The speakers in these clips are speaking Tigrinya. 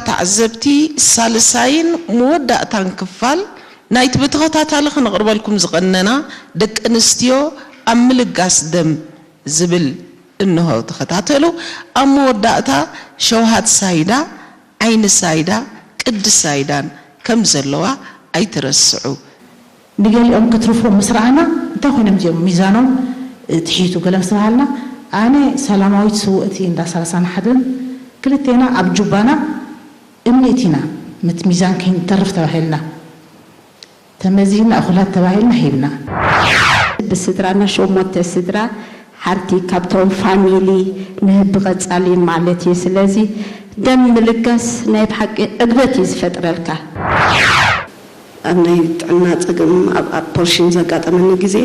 ተዓዘብቲ፣ ሳልሳይን መወዳእታን ክፋል ናይቲ ብተኸታታሊ ከነቕርበልኩም ዝቐነና ደቂ ኣንስትዮ ኣብ ምልጋስ ደም ዝብል እንሆ ተኸታተሉ። ኣብ መወዳእታ ሸውሃት ሳይዳ፣ ዓይኒ ሳይዳ፣ ቅዲ ሳይዳን ከም ዘለዋ ኣይትረስዑ። ንገሊኦም ክትርፎም ምስ ረኣና፣ እንታይ ኮይኖም እዚኦም ሚዛኖም ትሒቱ ገለ ምስ ተባሃልና፣ ኣነ ሰላማዊት ስውእቲ እንዳ ሰላሳን ሓደን ክልቴና ኣብ ጁባና እምኒ እቲና፣ ምት ሚዛን ከይንተርፍ ተባሂልና፣ ተመዚና እኹላት ተባሂልና ሂብና። ብስድራና ሸሞንተ ስድራ ሓንቲ ካብቶም ፋሚሊ ንህቢ ቀጻሊ ማለት እዩ። ስለዚ ደም ምልጋስ ናይ ብሓቂ ዕግበት እዩ ዝፈጥረልካ። ኣብ ናይ ጥዕና ጸገም ኣብ ኣፖርሽን ዘጋጠመኒ ግዜ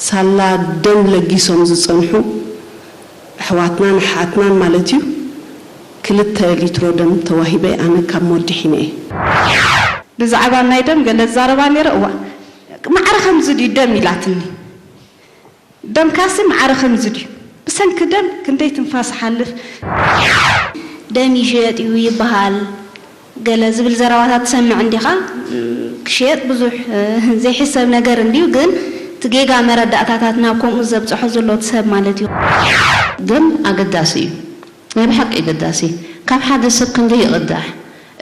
ሳላ ደም ለጊሶም ዝጸንሑ ኣሕዋትናን ኣሓትናን ማለት እዩ ክልተ ሊትሮ ደም ተዋሂበ ኣነ ካብ ሞት ድሒነ እየ። ብዛዕባ ናይ ደም ገለ ዝዛረባ ነይረ እዋ ማዕረ ከምዚ ድዩ ደም ኢላትኒ። ደምካሲ ማዕረ ከምዚ ድዩ? ብሰንኪ ደም ክንደይ ትንፋስ ሓልፍ። ደም ይሽየጥ እዩ ይበሃል ገለ ዝብል ዘረባታት ትሰምዕ እንዲኻ። ክሽየጥ ብዙሕ ዘይሕሰብ ነገር እንድዩ፣ ግን እቲ ጌጋ መረዳእታታት ናብ ከምኡ ዘብፅሖ ዘሎ እቲ ሰብ ማለት እዩ። ደም ኣገዳሲ እዩ። ናይ ብሓቂ ኣገዳሲ። ካብ ሓደ ሰብ ክንደይ ይቕዳሕ፣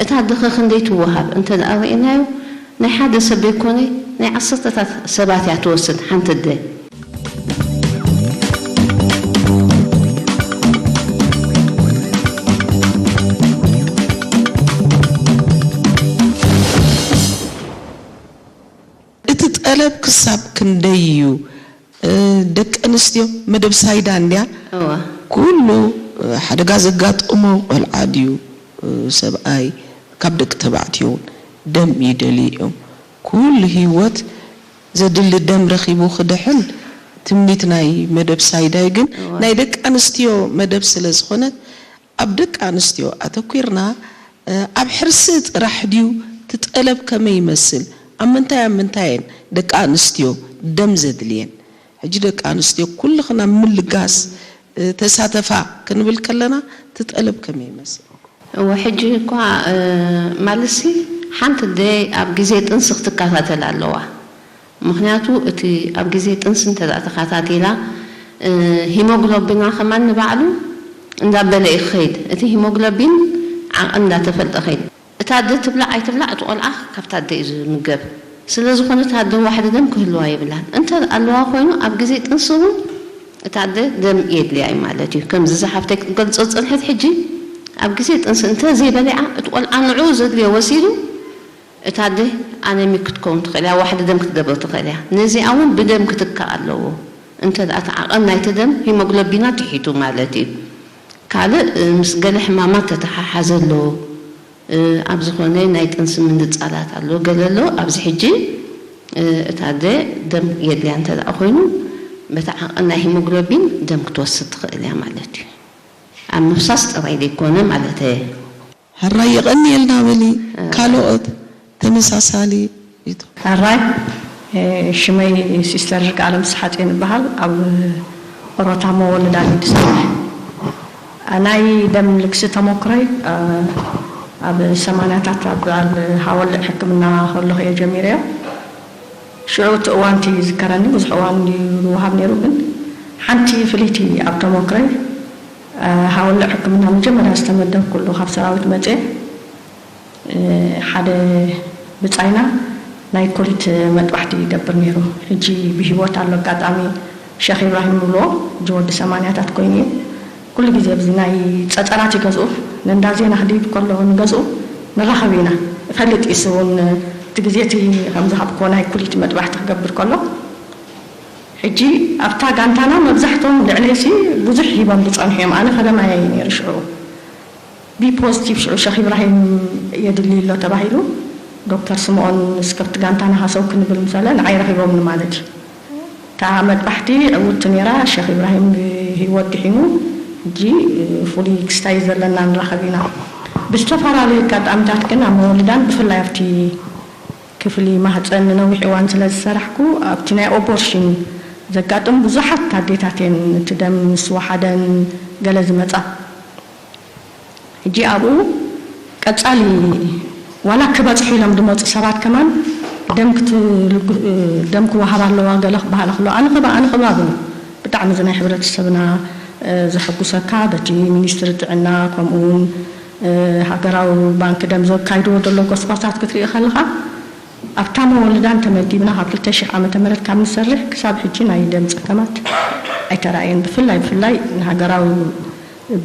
እታ ኣደ ኸ ክንደይ ትወሃብ እንተ ደኣ ርኢናዮ፣ ናይ ሓደ ሰብ ዘይኮነ ናይ ዓሰርተታት ሰባት እያ ትወስድ ሓንቲ ኣደ። እቲ ጠለብ ክሳብ ክንደይ እዩ? ደቂ ኣንስትዮ መደብ ሳይዳ እንድያ። እዋ ኩሉ ሓደጋ ዘጋጠሞ ቆልዓ ድዩ ሰብኣይ ካብ ደቂ ተባዕትዮ እውን ደም ይደልዩ እዮም። ኩሉ ህይወት ዘድሊ ደም ረኺቡ ክድሕን ትምኒት ናይ መደብ ሳይዳይ ግን ናይ ደቂ ኣንስትዮ መደብ ስለ ዝኾነት ኣብ ደቂ ኣንስትዮ ኣተኲርና ኣብ ሕርሲ ጥራሕ ድዩ እቲ ጠለብ ከመይ ይመስል ኣብ ምንታይ ኣብ ምንታይ እየን ደቂ ኣንስትዮ ደም ዘድልየን ሕጂ ደቂ ኣንስትዮ ኩልኽን ኣብ ምልጋስ ተሳተፋ ክንብል ከለና እቲ ጠለብ ከመይ ይመስል? እወ ሕጂ እኳ ማለትሲ ሓንቲ ኣደ ኣብ ግዜ ጥንሲ ክትከታተል ኣለዋ። ምኽንያቱ እቲ ኣብ ግዜ ጥንሲ እንተ ተኸታቲላ ሂሞግሎቢና ከማን ንባዕሉ እንዳበለ እዩ ክኸይድ። እቲ ሂሞግሎቢን ዓቐን እንዳተፈልጠ ኸይድ። እታ ኣደ ትብላዕ ኣይትብላዕ እቲ ቆልዓ ካብታ ኣደ እዩ ዝምገብ። ስለ ዝኾነ እታ ኣደ ዋሕዲ ደም ክህልዋ የብላን። እንተ ኣለዋ ኮይኑ ኣብ ግዜ ጥንሲ እውን እታ ኣደ ደም የድልያ እዩ ማለት እዩ። ከምዚ ዝሓፍተይ ክትገልጾ ዝጸንሐት ሕጂ ኣብ ግዜ ጥንሲ እንተ ዘይበሊዓ እቲ ቆልዓ ንዕኡ ዘድልዮ ወሲዱ እታ ኣደ ኣነሚክ ክትከውን ትኽእል እያ፣ ዋሕዲ ደም ክትገብር ትኽእል እያ። ነዚኣ እውን ብደም ክትካእ ኣለዎ። እንተ ደኣ እቲ ዓቐን ናይቲ ደም ሂሞግሎቢና ትሒቱ ማለት እዩ። ካልእ ምስ ገለ ሕማማት ተተሓሓዘ ኣሎ። ኣብ ዝኾነ ናይ ጥንሲ ምንጻላት ኣሎ፣ ገለ ኣሎ። ኣብዚ ሕጂ እታ ኣደ ደም የድልያ እንተ ደኣ ኮይኑ በቲ ዓቐን ናይ ሂሞግሎቢን ደም ክትወስድ ትኽእል እያ ማለት እዩ። ኣብ ምፍሳስ ጥራይ ዘይኮነ ማለተየ። ሕራይ የቐንየልና በሊ። ካልኦት ተመሳሳሊ ይቶ። ሕራይ ሽመይ ሲስተር ይርጋለም ስሓጼን እበሃል ኣብ ኦሮታ መወልዳኒ ድሰርሕ ናይ ደም ልግሲ ተሞክሮይ ኣብ ሰማንያታት ኣብ በዓል ሃወልዕ ሕክምና ከለኹ እየ ጀሚረዮ። ሽዑ እቲ እዋንቲ ይዝከረኒ ብዙሕ እዋን እዩ ዝወሃብ ነይሩ ግን ሓንቲ ፍልይቲ ኣብ ተሞክሮይ ሃወልዕ ሕክምና መጀመርያ ዝተመደብኩሉ ካብ ሰራዊት መፅየ ሓደ ብፃይና ናይ ኮሊት መጥባሕቲ ይገብር ነይሩ። ሕጂ ብሂወት ኣሎ ኣጋጣሚ ሸኽ ኢብራሂም ንብልዎ ሕጂ ወዲ ሰማንያታት ኮይኑ እዩ። ኩሉ ግዜ ኣብዚ ናይ ፀፀራት ይገዝኡ ንእንዳ ዜና ክድይብ ከሎ ንገዝኡ ንራኸብ ኢና። እፈልጥ ኢሱ እውን እቲ ግዜ እቲ ከም ዝሃብክዎ ናይ ኩሊት መጥባሕቲ ክገብር ከሎ ሕጂ ኣብታ ጋንታና መብዛሕቶም ልዕለይሲ ብዙሕ ሂቦም ዝፀንሑ እዮም። ኣነ ፈለማይ እየ ነይሩ ሽዑ። ቢ ፖዚቲቭ ሽዑ ሸኽ ኢብራሂም የድሊ ኣሎ ተባሂሉ ዶክተር ስምኦን እስከ ኣብቲ ጋንታና ሃሰው ክንብል ምሰለ ንዓይ ረኺቦምኒ ማለት እዩ። እታ መጥባሕቲ ዕውቲ ነይራ። ሸኽ ኢብራሂም ብህይወት ድሒኑ። ሕጂ ፍሉይ ክስታይ ዘለና ንራኸብ ኢና። ብዝተፈላለዩ ኣጋጣሚታት ግን ኣብ መወልዳን ብፍላይ ኣብቲ ክፍሊ ማህፀን ንነዊሕ እዋን ስለ ዝሰራሕኩ ኣብቲ ናይ ኦቦርሽን ዘጋጥም ብዙሓት ኣዴታት እየን እቲ ደም ምስ ወሓደን ገለ ዝመፃ። ሕጂ ኣብኡ ቀጻሊ ዋላ ክበጽሑ ኢሎም ዝመጹ ሰባት ከማን ደም ክትልጉ-፣ ደም ክወሃብ ኣለዋ ገለ ክበሃል ከሎ ኣነ ክባ-፣ ኣነ ክባብ እዩ። ብጣዕሚ እዚ ናይ ሕብረተሰብና፣ እ፣ ዘሐጉሰካ በቲ ሚኒስትሪ ጥዕና ከምኡ እውን፣ እ፣ ሃገራዊ ባንክ ደም ዘካይድዎ ዘሎ ጎስጓሳት ክትርኢ ከለኻ ኣብታ መወልዳ እንተመዲብና ካብ ክልተ ሽሕ ዓመተ ምህረት ካብ ንሰርሕ ክሳብ ሕጂ ናይ ደም ጸገማት ኣይተራእየን። ብፍላይ ብፍላይ ንሃገራዊ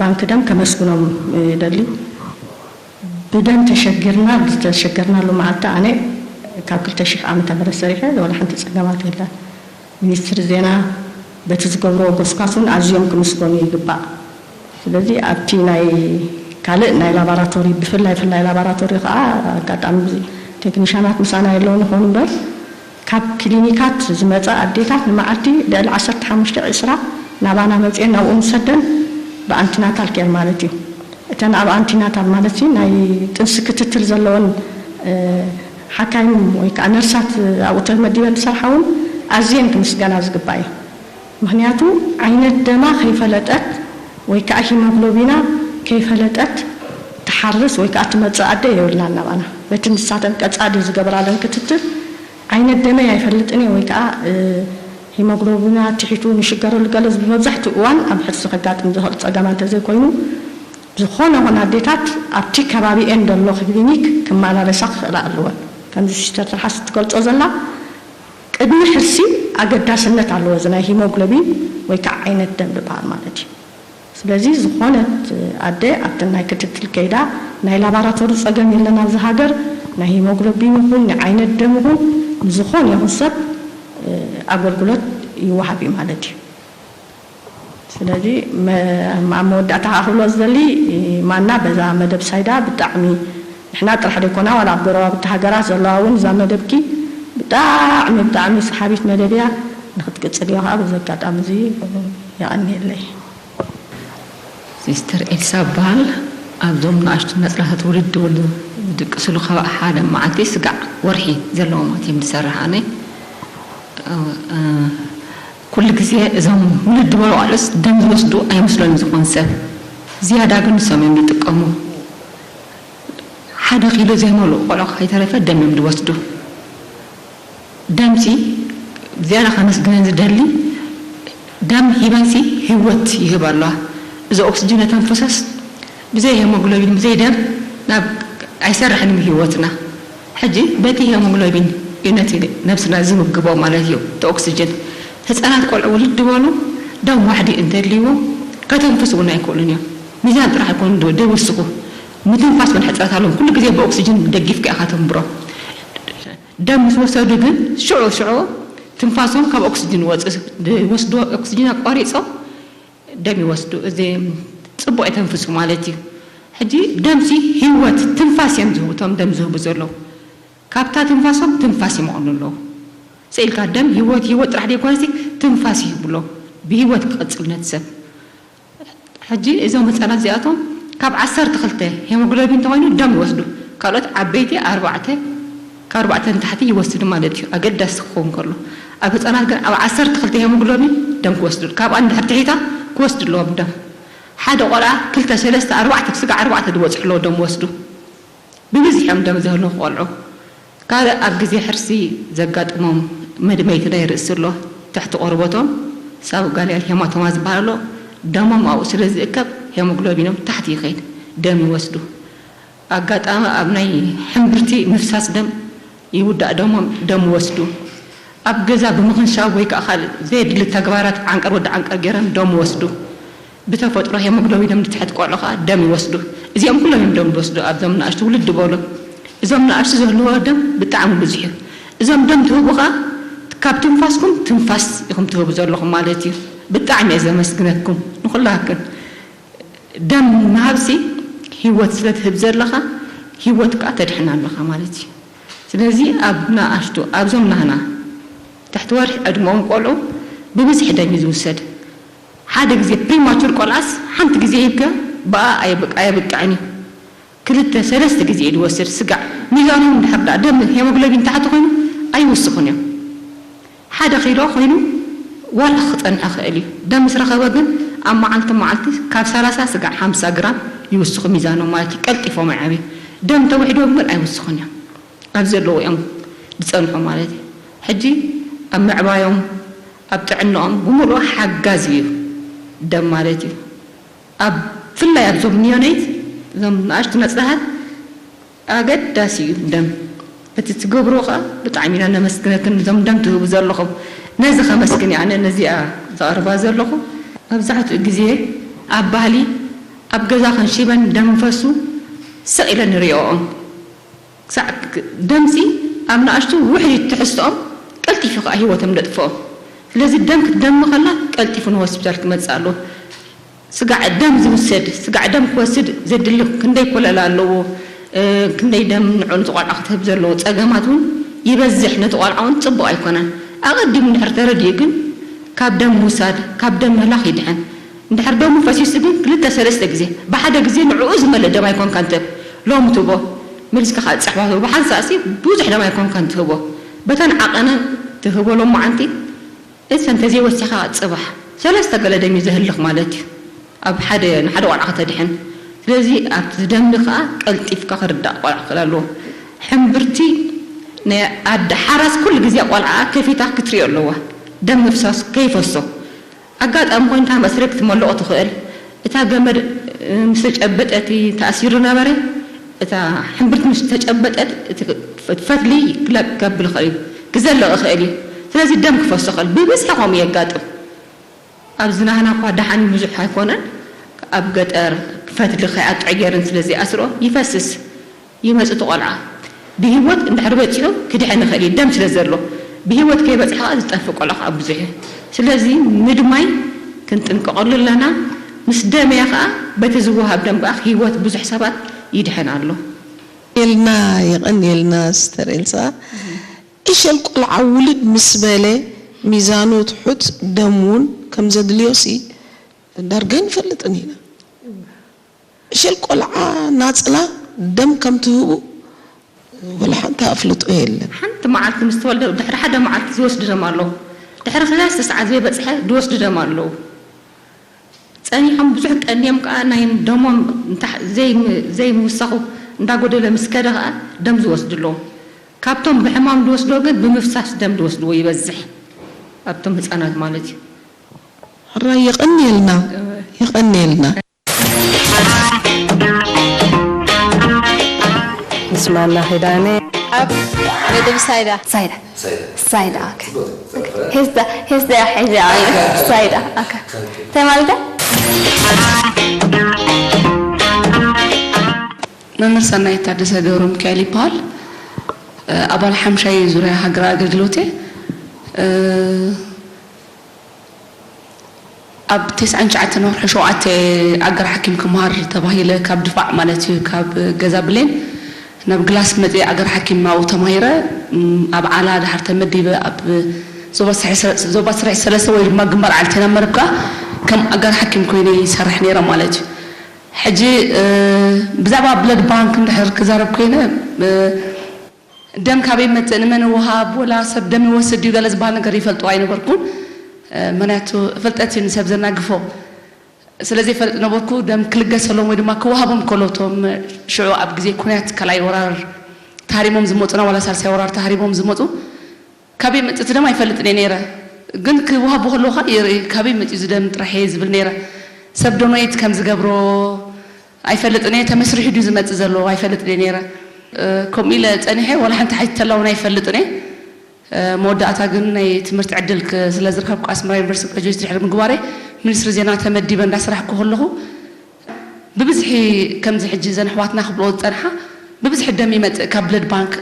ባንክ ደም ከመስግኖም ይደሊ። ብደም ተሸጊርና፣ ዝተሸገርናሉ መዓልቲ ኣነ ካብ ክልተ ሽሕ ዓመተ ምህረት ሰሪሐ ወላ ሓንቲ ጸገማት የለን። ሚኒስትሪ ዜና በቲ ዝገብርዎ ጎስጓስ እውን ኣዝዮም ክምስገኑ ይግባእ። ስለዚ ኣብቲ ናይ ካልእ ናይ ላቦራቶሪ፣ ብፍላይ ፍላይ ላቦራቶሪ ከዓ ኣጋጣሚ ቴክኒሻናት ምሳና የለውን ይኾኑ እምበር ካብ ክሊኒካት ዝመጻ ኣዴታት ንመዓልቲ ልዕሊ ዓሰርተ ሓሙሽተ ዕስራ ናባና መጽኤን ናብኡ ንሰደን ብኣንቲናታል ኬር ማለት እዩ። እተን ኣብ ኣንቲናታል ማለት ናይ ጥንሲ ክትትል ዘለወን፣ እ፣ ሓካይም ወይ ከዓ ነርሳት ኣብኡ ተመዲበን ዝሰርሓ እውን ኣዝየን ክምስገና ዝግባእ እዩ። ምኽንያቱ ዓይነት ደማ ከይፈለጠት ወይ ከዓ ሂሞግሎቢና ከይፈለጠት ትሓርስ ወይ ከዓ ትመጽእ ኣደ የብልናን ናባና። በቲ ንሳተን ቀጻሊ ዝገብራለን ክትትል ዓይነት ደመይ ኣይፈልጥን እየ ወይ ከዓ፣ እ፣ ሂሞግሎቢና ትሒቱ ንሽገረሉ ገለ መብዛሕትኡ እዋን ኣብ ሕርሲ ከጋጥም ዝኽእል ጸገማ እንተዘይኮይኑ፣ ዝኾነ ይኹን ኣዴታት ኣብቲ ከባቢኤን ዘሎ ክሊኒክ ክመላለሳ ክኽእላ ኣለወን። ከምዚ ሲስተር ትርሓስ እትገልጾ ዘላ ቅድሚ ሕርሲ ኣገዳስነት ኣለዎ እዚ ናይ ሂሞግሎቢን ወይ ከዓ ዓይነት ደም ዝበሃል ማለት እዩ። ስለዚ ዝኾነት ኣደ ኣብቲ ናይ ክትትል ከይዳ ናይ ላባራቶሪ ጸገም የለን ኣብዚ ሃገር፣ ናይ ሂሞግሎቢን ይኹን ናይ ዓይነት ደም ይኹን ንዝኾነ ይኹን ሰብ፣ እ፣ ኣገልግሎት ይወሃብ እዩ ማለት እዩ። ስለዚ መ-፣ ኣብ መወዳእታ ከዓ ክብሎ ዝደሊ፣ ማና በዛ መደብ ሳይዳ ብጣዕሚ ንሕና ጥራሕ ዘይኮና ዋላ ኣብ ጎረባብቲ ሃገራት ዘለዋ እውን እዛ መደብኪ ብጣዕሚ ብጣዕሚ ሰሓቢት መደብ እያ። ንክትቅጽል እያ ከዓ በዚ ኣጋጣሚ እዚ የቐንየለይ። ሲስተር ኤልሳ በሃል። ኣብዞም ንኣሽቱ ነጽላታት ውልድ ወሉ ዝድቅስሉ ከባቢ ሓደ መዓልቲ ስጋዕ ወርሒ ዘለዎም ኣትዮም ዝሰርሕ ኣነ። እ፣ እ፣ ኩሉ ግዜ እዞም ውልድ ዝበሉ ቆልዑስ ደም ዝወስዱ ኣይመስሎን ዝኾን ሰብ። ዝያዳ ግን ንሶም እዮም ዝጥቀሙ። ሓደ ኪሎ ዘይመልኡ ቆልዑ ከይተረፈ ደም እዮም ዝወስዱ። ደምሲ ዝያዳ ከመስግነን ዝደሊ፣ ደም ሂበንሲ ህይወት ይህብ ኣለዋ። እዚ ኦክስጅን ነተንፍሶስ ብዘይ ሄሞግሎቢን፣ ብዘይ ደም ናብ ኣይሰርሕን እዩ ህይወትና። ሕጂ በቲ ሄሞግሎቢን እዩ ነቲ ነብስና ዝምግቦ ማለት እዩ፣ እቲ ኦክስጅን። ህፃናት ቆልዑ ውልድ ዝበሉ ደም ዋሕዲ እንተድልይዎም ከተንፍሱ እውን ኣይክእሉን እዮም። ሚዛን ጥራሕ ኣይኮኑን ዶ-፣ ደይወስኹ። ምትንፋስ እውን ሕፅረት ኣለዎም። ኩሉ ግዜ ብኦክስጅን ደጊፍካ ኢኻ ተንብሮም። ደም ምስ ወሰዱ ግን ሽዑ ሽዑ ትንፋሶም ካብ ኦክስጅን ወፅ-፣ ዝወስድዎ ኦክስጅን ኣቋሪፆም ደም ይወስዱ። እዚ ፅቡቕ የተንፍሱ ማለት እዩ። ሕጂ ደምሲ ህይወት ትንፋስ እዮም ዝህቡ፣ እቶም ደም ዝህቡ ዘለዉ። ካብታ ትንፋሶም ትንፋስ ይመቕሉ ኣለዉ። ስኢልካ ደም ህይወት፣ ህይወት ጥራሕ ደይኮነሲ ትንፋስ ይህቡ ኣለዉ። ብህይወት ክቕፅል ነቲ ሰብ። ሕጂ እዞም ህፃናት እዚኣቶም ካብ ዓሰርተ ክልተ ሄሞግሎቢን እንተኾይኑ ደም ይወስዱ። ካልኦት ዓበይቲ ኣርባዕተ፣ ካብ ኣርባዕተ ንታሕቲ ይወስዱ ማለት እዩ፣ ኣገዳሲ ክኸውን ከሎ። ኣብ ህፃናት ግን ኣብ ዓሰርተ ክልተ ሄሞግሎቢን ደም ክወስዱ፣ ካብኣ እንድሕር ትሒታ ክወስዱ ኣለዎም ደም። ሓደ ቆልዓ ክልተ፣ ሰለስተ፣ ኣርባዕተ፣ ክስጋዕ ኣርባዕተ ዝበፅሑ ኣለዉ ደም ወስዱ። ብብዝሒ እዮም ደም ዘህልኹ ቆልዑ። ካልእ ኣብ ግዜ ሕርሲ ዘጋጥሞም መድመይቲ ናይ ርእሲ ኣሎ፣ ትሕቲ ቆርበቶም ሳብጋልያል ሄማቶማ ዝበሃል ኣሎ። ደሞም ኣብኡ ስለ ዝእከብ ሄሞግሎቢኖም ታሕቲ ይኸይድ፣ ደም ይወስዱ። ኣጋጣሚ ኣብ ናይ ሕምብርቲ ምፍሳስ ደም ይውዳእ፣ ደሞም ደም ይወስዱ። ኣብ ገዛ ብምኽንሻብ ወይ ከዓ ካልእ ዘየድሊ ተግባራት ዓንቀር ወዲ ዓንቀር ገይሮም ደም ይወስዱ። ብተፈጥሮ ሄሞግሎቢኖም ንትሕት ቆልዑ ከዓ ደም ይወስዱ። እዚኦም ኩሎም እዮም ደም ዝወስዱ ኣብዞም ንኣሽቱ ውልድ በሉ። እዞም ንኣሽቱ ዝህልዎ ደም ብጣዕሚ ብዙሕ እዩ። እዞም ደም ትህቡ ከዓ ካብ ትንፋስኩም ትንፋስ ኢኹም ትህቡ ዘለኹም ማለት እዩ። ብጣዕሚ እየ ዘመስግነኩም ንኹላክን። ደም ምሃብሲ ህይወት ስለ ትህብ ዘለኻ ህይወት ከዓ ተድሕን ኣለኻ ማለት እዩ። ስለዚ ኣብ ንኣሽቱ ኣብዞም ናህና ትሕቲ ወርሒ ዕድመኦም ቆልዑ ብብዝሒ ደም እዩ ዝውሰድ። ሓደ ግዜ ፕሪማቹር ቆልዓስ ሓንቲ ግዜ ሂብካ ብኣ ኣየብቅ-፣ ኣየብቅዕን እዩ። ክልተ ሰለስተ ግዜ እዩ ዝወስድ ስጋዕ። ሚዛኖም እንድሕር ደኣ ደም ሄሞግሎቢን ታሕቲ ኮይኑ ኣይውስኹን እዮም። ሓደ ኪሎ ኮይኑ ዋላ ክጸንሕ ይኽእል እዩ። ደም ምስ ረኸበ ግን ኣብ መዓልቲ መዓልቲ ካብ ሰላሳ ስጋዕ ሓምሳ ግራም ይውስኹ ሚዛኖም ማለት እዩ። ቀልጢፎም ይዓብዩ። ደም ተውሕዶም ግን ኣይውስኹን እዮም። ኣብ ዘለዎ እዮም ዝጸንሑ ማለት እዩ። ሕጂ ኣብ ምዕባዮም፣ ኣብ ጥዕናኦም ብምሉኡ ሓጋዚ እዩ ደም ማለት እዩ። ኣብ፣ ብፍላይ ኣብዞም ኒዮኔት፣ እዞም ንኣሽቱ ነጽላታት ኣገዳሲ እዩ ደም። እቲ ትገብሮ ኸኣ ብጣዕሚ ኢና ነመስግነክን፣ እዞም ደም ትህቡ ዘለኹም። ነዚ ከመስግን እየ ኣነ ነዚኣ ዘቕርባ ዘለኹ። መብዛሕትኡ ግዜ ኣብ ባህሊ፣ ኣብ ገዛ ክንሽበን ደም ፈሱ ስቕ ኢለን ንሪኦኦም። ክሳዕ ክ-፣ ደምሲ ኣብ ንኣሽቱ ውሕዲት ትሕዝቶኦም ቀልጢፉ ከኣ ህይወቶም ደጥፍኦም። ስለዚ ደም ክትደሚ ከላ ቀልጢፉ ንሆስፒታል ክመጽእ ኣለዎ። ስጋዕ ደም ዝውሰድ፣ ስጋዕ ደም ክወስድ ዘድሊ ክንደይ ኮለል ኣለዎ፣ እ፣ ክንደይ ደም ንዑ ነቲ ቆልዓ ክትህብ ዘለዎ ጸገማት እውን ይበዝሕ፣ ነቲ ቆልዓ እውን ጽቡቕ ኣይኮነን። ኣቐዲሙ እንድሕር ተረዲኡ ግን ካብ ደም ምውሳድ፣ ካብ ደም ምህላኽ ይድሕን። እንድሕር ደሙ ፈሲሱ ግን ክልተ ሰለስተ ግዜ፣ ብሓደ ግዜ ንዕኡ ዝመልእ ደም ኣይኮንካን ትህብ። ሎም ትህቦ፣ መሊስካ ከዓ ጽሕዋ ትህቦ። ብሓንሳእሲ ብዙሕ ደም ኣይኮንካን ትህቦ። በተን ዓቐነን ትህቦ ሎማዓንቲ፣ እሰ እንተዘይወሲኻ ጽባሕ ሰለስተ ገለ ደም እዩ ዘህልኽ ማለት እዩ። ኣብ ሓደ፣ ንሓደ ቆልዓ ከተድሕን። ስለዚ ኣብቲ ደም ከዓ ቀልጢፍካ ክርዳእ ቆልዓ ክእል ኣለዎ። ሕምብርቲ ናይ ኣደ ሓራስ ኩሉ ግዜ ቆልዓ ከፊታ ክትሪኦ ኣለዋ። ደም ምፍሳስ ከይፈሶ። ኣጋጣሚ ኮይንካ መስረ ክትመልኦ ትኽእል። እታ ገመድ፣ እ፣ ምስ ተጨበጠ እቲ ተኣሲሩ ነበረ፣ እታ ሕምብርቲ ምስ ተጨበጠት እቲ ፈትሊ ክለቅ ከብል ይኽእል እዩ፣ ክዘልቕ ይኽእል እዩ። ስለዚ ደም ክፈሶ ይኽእል። ብብዝሒ ከምኡ የጋጥም። ኣብዚ ናህና እኳ ደሓን ብዙሕ ኣይኮነን። ኣብ ገጠር ፈትሊ ከይኣጥዖ ገይረን ስለ ዘይኣስርኦ ይፈስስ። ይመጽእ እቲ ቆልዓ። ብህይወት እንድሕር በጺሑ ክድሕን ይኽእል እዩ፣ ደም ስለ ዘሎ። ብህይወት ከይበጽሐ ከኣ ዝጠፍእ ቆልዓ ከኣ ብዙሕ እዩ። ስለዚ ምድማይ ክንጥንቀቐሉ ኣለና። ምስ ደመየ ከኣ በቲ ዝወሃብ ደም ከኣ ህይወት ብዙሕ ሰባት ይድሕን ኣሎ። የልና፣ የቐንየልና ስተር ኤልሳ። እሸል ቆልዓ ውልድ ምስ በለ ሚዛኑ ትሑት ደም እውን ከም ዘድልዮሲ ዳርጋ ኣይንፈልጥን ኢና። እሸል ቆልዓ ናጽላ ደም ከም ትህቡ ወላ ሓንቲ ኣፍልጦ የለን። ሓንቲ መዓልቲ ምስ ተወልደ ድሕሪ ሓደ መዓልቲ ዝወስዱ ደም ኣለዉ። ድሕሪ ክልተ ሰዓት ዘይበጽሐ ዝወስዱ ደም ኣለዉ። ጸኒሖም ብዙሕ ቀንዮም ከኣ ናይ ደሞም እንታ-፣ ዘይም-፣ ዘይምውሳኹ እንዳጎደለ ምስ ከደ ከኣ ደም ዝወስዱ ኣለዉ። ካብቶም ብሕማም ዝወስዶ ግን ብምፍሳስ ደም ዝወስድዎ ይበዝሕ። ኣብቶም ህጻናት ማለት እዩ። ሕራይ የቐንየልና፣ የቐንየልና። ንስማና ኪዳነ። ኣብ መደብ ሳይዳ። ሳይዳ። ሳይዳ፣ ኦኬ። ሄስዳ፣ ሄስዳ፣ ሄስዳ፣ ሳይዳ፣ ኦኬ። እንታይ ማለት እዩ? መምህር ሰናይት ታደሰ ገብረ ሚካኤል ይበሃል። ኣባል ሓምሻይ ዙርያ ሃገራዊ ኣገልግሎት እየ። ኣብ ተስዓን ትሽዓተን ወርሒ ሸውዓተ ኣገር ሓኪም ክመሃር ተባሂለ፣ ካብ ድፋዕ ማለት እዩ፣ ካብ ገዛ ብሌን ናብ ግላስ መፅየ ኣገር ሓኪም ኣብኡ ተማሂረ። እም፣ ኣብ ዓላ ድሓር ተመዲበ ኣብ ዞባ ስርሒ ሰ-፣ ዞባ ስርሒ ሰለስተ ወይ ድማ ግንባር ዓልቴና መረብ ከዓ ከም ኣገር ሓኪም ኮይነ ይሰርሕ ነይረ ማለት እዩ። ሕጂ፣ እ፣ ብዛዕባ ብለድ ባንክ እንድሕር ክዛረብ ኮይነ፣ እ፣ ደም ካበይ ይመጽእ፣ ንመን ይወሃብ፣ ወላ ሰብ ደም ይወስድ ድዩ ገለ ዝበሃል ነገር ይፈልጦ ኣይነበርኩን። እ፣ ምኽንያቱ ፍልጠት እዩ ንሰብ ዘናግፎ። ስለ ዘይፈልጥ ነበርኩ፣ ደም ክልገሰሎም ወይ ድማ ክወሃቦም ከሎ እቶም ሽዑ ኣብ ግዜ ኩናት ካልኣይ ወራር ተሃሪሞም ዝመጹና፣ ዋላ ሳልሳይ ወራር ተሃሪሞም ዝመጹ፣ ካበይ መጽእ እቲ ደም ኣይፈልጥን እየ ነይረ። ግን ክወሃቦ ከለዉ ከኣ የርኢ፣ ካበይ መጽኡ እዚ ደም ጥራሕ እየ ዝብል ነይረ። ሰብ ዶኔት ከም ዝገብሮ ኣይፈልጥን እየ፣ ተመስሪሑ ድዩ ዝመጽእ ዘሎ ኣይፈልጥን እየ ነይረ። እ፣ ከምኡ ኢለ ጸኒሐ፣ ዋላ ሓንቲ ሓቲተላ እውን ኣይፈልጥን እየ። እ፣ መወዳእታ ግን ናይ ትምህርቲ ዕድል ክ-፣ ስለ ዝረኸብኩ ኣስመራ ዩኒቨርሲቲ ግራጁዌት ድሕሪ ምግባረይ ሚኒስትሪ ዜና ተመዲበ እንዳስራሕኩ ከለኹ ብብዝሒ ከምዚ ሕጂ ዘን ኣሕዋትና ክብልኦ ዝጸንሓ ብብዝሒ ደም ይመጽእ ካብ ብለድ ባንክ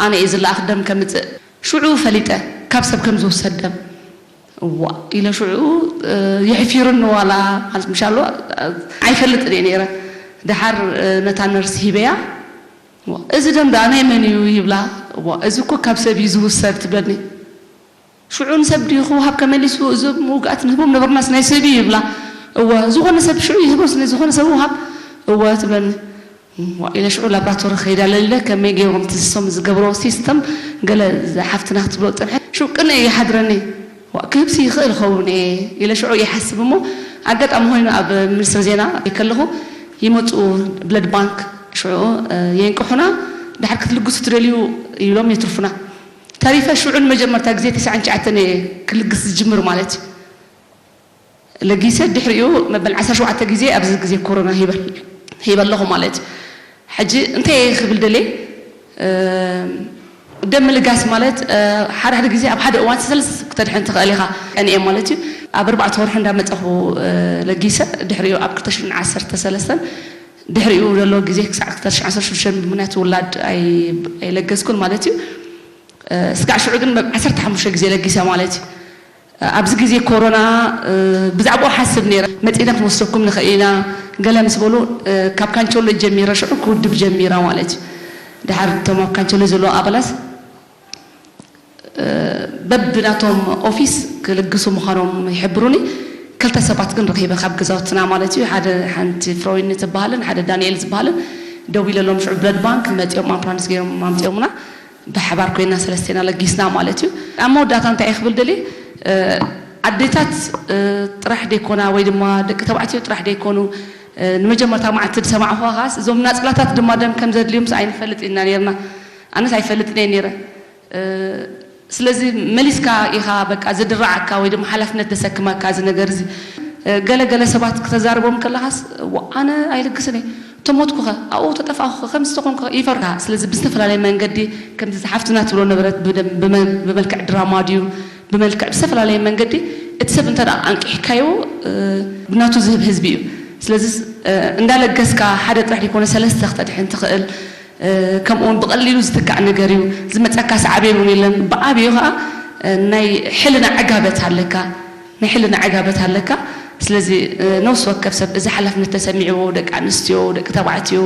ኣነ እየ ዝለኣኽ ደም ከምጽእ ሽዑ ፈሊጠ ካብ ሰብ ከም ዝውሰድ ደም። እዋ ኢለ ሽዑ፣ እ፣ የሕፊሩኒ ዋላ ማለት ምሻሎ፣ እ፣ ኣይፈልጥን እየ ነይረ። ደሓር፣ እ፣ ነታ ነርስ ሂበያ። እዋ፣ እዚ ደም ደኣ ናይ መን እዩ ይብላ። እዋ፣ እዚ እኮ ካብ ሰብ እዩ ዝውሰድ ትብለኒ። ሽዑ ንሰብ ድዩ ክወሃብ ከመሊሱ፣ እዞም ውግኣት ንህቦም ነበርናስ ናይ ሰብ እዩ ይብላ። እወ፣ ዝኾነ ሰብ ሽዑ ይህቦስ ንዝኾነ ሰብ ውሃብ። እወ ትብለኒ። እዋ ኢለ ሽዑ ላብራቶሪ ከይዳ ለሊለ ከመይ ገይሮም እቲ ሲስተም ዝገብሮ ሲስተም ገለ ሓፍትና ክትብሎ ዝጸንሐ። ሽዑ ቅንእ ይሓድረኒ። ዋ፣ ክህብሲ ይኽእል ኸውን እየ ኢለ ሽዑ ይሓስብ እሞ፣ ኣጋጣሚ ኮይኑ ኣብ ሚኒስትሪ ዜና ከለኹ ይመጹ ብለድ ባንክ ሽዑ የንቅሑና። ድሓር ክትልግሱ ትደልዩ ይብሎም የትርፉና። ተሪፈ ሽዑ ንመጀመርታ ግዜ ተስዓን ትሽዓተን እየ ክልግስ ዝጅምር ማለት እዩ። ለጊሰ ድሕሪኡ መበል ዓሰርተ ሸውዓተ ግዜ ኣብዚ ግዜ ኮሮና ሂበ ኣለኹ ማለት እዩ። ሕጂ እንታይ እየ ክብል ደልየ? ደም ምልጋስ ማለት ሓደ ሓደ ግዜ ኣብ ሓደ እዋን ሰለስተ ሰብ ክተድሕን ትኽእል ኢኻ። ቀኒኤ ማለት እዩ። ኣብ ኣርባዕተ ወርሒ እንዳመፀኹ ለጊሰ ድሕሪኡ ኣብ ክልተ ሽሕን ዓሰርተ ሰለስተን ድሕሪኡ ዘሎ ግዜ ክሳዕ ክልተ ሽሕን ዓሰርተ ሽዱሽተን ብምኽንያት ውላድ ኣይለገስኩን ማለት እዩ። ስጋዕ ሽዑ ግን ዓሰርተ ሓሙሽተ ግዜ ለጊሰ ማለት እዩ። ኣብዚ ግዜ ኮሮና ብዛዕባኡ ሓስብ ነይረ። መፂና ክንወስደኩም ንኽእል ኢና ገለ ምስ በሉ ካብ ካንቸሎ ጀሚረ ሽዑ ክውድብ ጀሚራ ማለት እዩ። ድሓር እቶም ኣብ ካንቸሎ ዘለዉ ኣባላት በብናቶም ኦፊስ ክልግሱ ምዃኖም ይሕብሩኒ። ክልተ ሰባት ግን ረኺበ ካብ ገዛውትና ማለት እዩ። ሓደ ሓንቲ ፍሮይኒ ትበሃልን ሓደ ዳንኤል ዝበሃልን ደው ኢለሎም ሽዑ ብለድ ባንክ መፂኦም ኣምፕራንስ ገይሮም ኣምፂኦምና። ብሓባር ኮይና ሰለስቴና ለጊስና ማለት እዩ። ኣብ መወዳእታ እንታይ እየ ክብል ደልየ? ኣዴታት ጥራሕ ደይኮና ወይ ድማ ደቂ ተባዕትዮ ጥራሕ ደይኮኑ። ንመጀመርታ መዓልቲ ዝሰማዕኹዋ ኸዓስ እዞም ናፅላታት ድማ ደም ከም ዘድልዮምስ ኣይንፈልጥ ኢና ነርና። ኣነስ ኣይፈልጥን እየ ነይረ። ስለዚ መሊስካ ኢኻ በቃ ዝድረዓካ ወይ ድማ ሓላፍነት ዘሰክመካ እዚ ነገር እዚ። ገለ ገለ ሰባት ክተዛርቦም ከለኻስ ኣነ ኣይልግስን እየ፣ ተሞትኩኸ፣ ኣብኡ ተጠፋእኩኸ፣ ከምዚ ተኾንኩኸ ይፈርካ። ስለዚ ብዝተፈላለየ መንገዲ ከምዚ ሓፍትና ትብሎ ነበረት ብመልክዕ ድራማ ድዩ ብመልክዕ ብዝተፈላለየ መንገዲ እቲ ሰብ እንተ ኣንቂሕካዮ ብናቱ ዝህብ ህዝቢ እዩ። ስለዚ እንዳለገስካ ሓደ ጥራሕ ዘይኮነ ሰለስተ ክተድሕን ትኽእል። ከምኡውን ብቐሊሉ ዝትካእ ነገር እዩ። ዝመፀካ ሳዕቤን እውን የለን። ብዓብዩ ከዓ ናይ ሕልና ዕጋበት ኣለካ፣ ናይ ሕልና ዕጋበት ኣለካ። ስለዚ ነፍሲ ወከፍ ሰብ እዚ ሓላፍነት ተሰሚዕዎ፣ ደቂ ኣንስትዮ፣ ደቂ ተባዕትዮ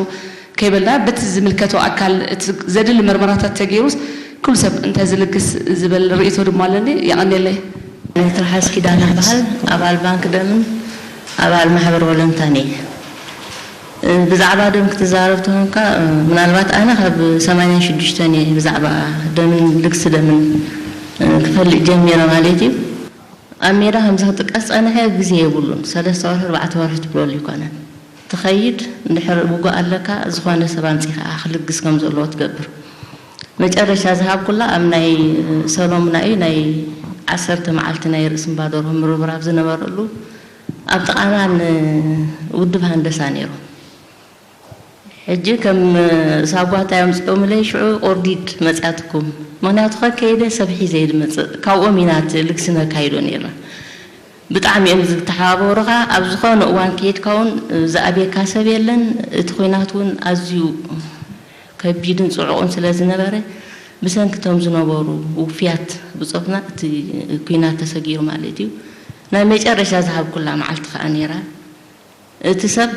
ከይበልና በቲ ዝምልከቶ ኣካል እቲ ዘድሊ መርመራታት ተገይሩስ ኩሉ ሰብ እንተዝልግስ ዝብል ርእይቶ ድማ ኣለኒ። የቐንየለይ። ትርሓስ ኪዳነ ይበሃል። ኣባል ባንክ ደምን ኣባል ማሕበር ወለንታን እየ። ብዛዕባ ደም ክትዛረብ ተኾንካ፣ ምናልባት ኣነ ካብ ሰማንያን ሽዱሽተን እየ ብዛዕባ ደምን ልግሲ ደምን ክፈልጥ ጀሚረ ማለት እዩ። ኣብ ሜዳ ከምዚ ክጥቀስ ጸንሐ ግዜ የብሉን። ሰለስተ ወርሒ፣ ኣርባዕተ ወርሒ ትብለሉ ኣይኮነን። ትኸይድ፣ እንድሕር ውጉእ ኣለካ፣ ዝኾነ ሰብ ኣምጺኻ ክልግስ ከም ዘለዎ ትገብር። መጨረሻ ዝሃብኩላ ኣብ ናይ ሰሎሙና እዩ፣ ናይ ዓሰርተ መዓልቲ ናይ ርእሲ እምባ ደርሆ ምርብራብ ዝነበረሉ፣ ኣብ ጥቓና ንውድብ ሃንደሳ ነይሮም። ሕጂ ከም ሳጓ እንታይ ኣምጺኦምለይ፣ ሽዑ ኦርዲድ መጺኣትኩም። ምኽንያቱ ከከይደ ሰብ ሒዘ እየ ዝመጽእ። ካብኦም ኢና እቲ ልግሲ ነካይዶ ነይርና። ብጣዕሚ እዮም ዝተሓባበሩኻ። ኣብ ዝኾነ እዋን ከይድካ እውን ዝኣብየካ ሰብ የለን። እቲ ኲናት እውን ኣዝዩ ከቢድን ጽዑቕን ስለ ዝነበረ፣ ብሰንኪ እቶም ዝነበሩ ውፉያት ብጾትና እቲ ኲናት ተሰጊሩ ማለት እዩ። ናይ መጨረሻ ዝሃብኩላ መዓልቲ ከኣ ነይራ። እቲ ሰብ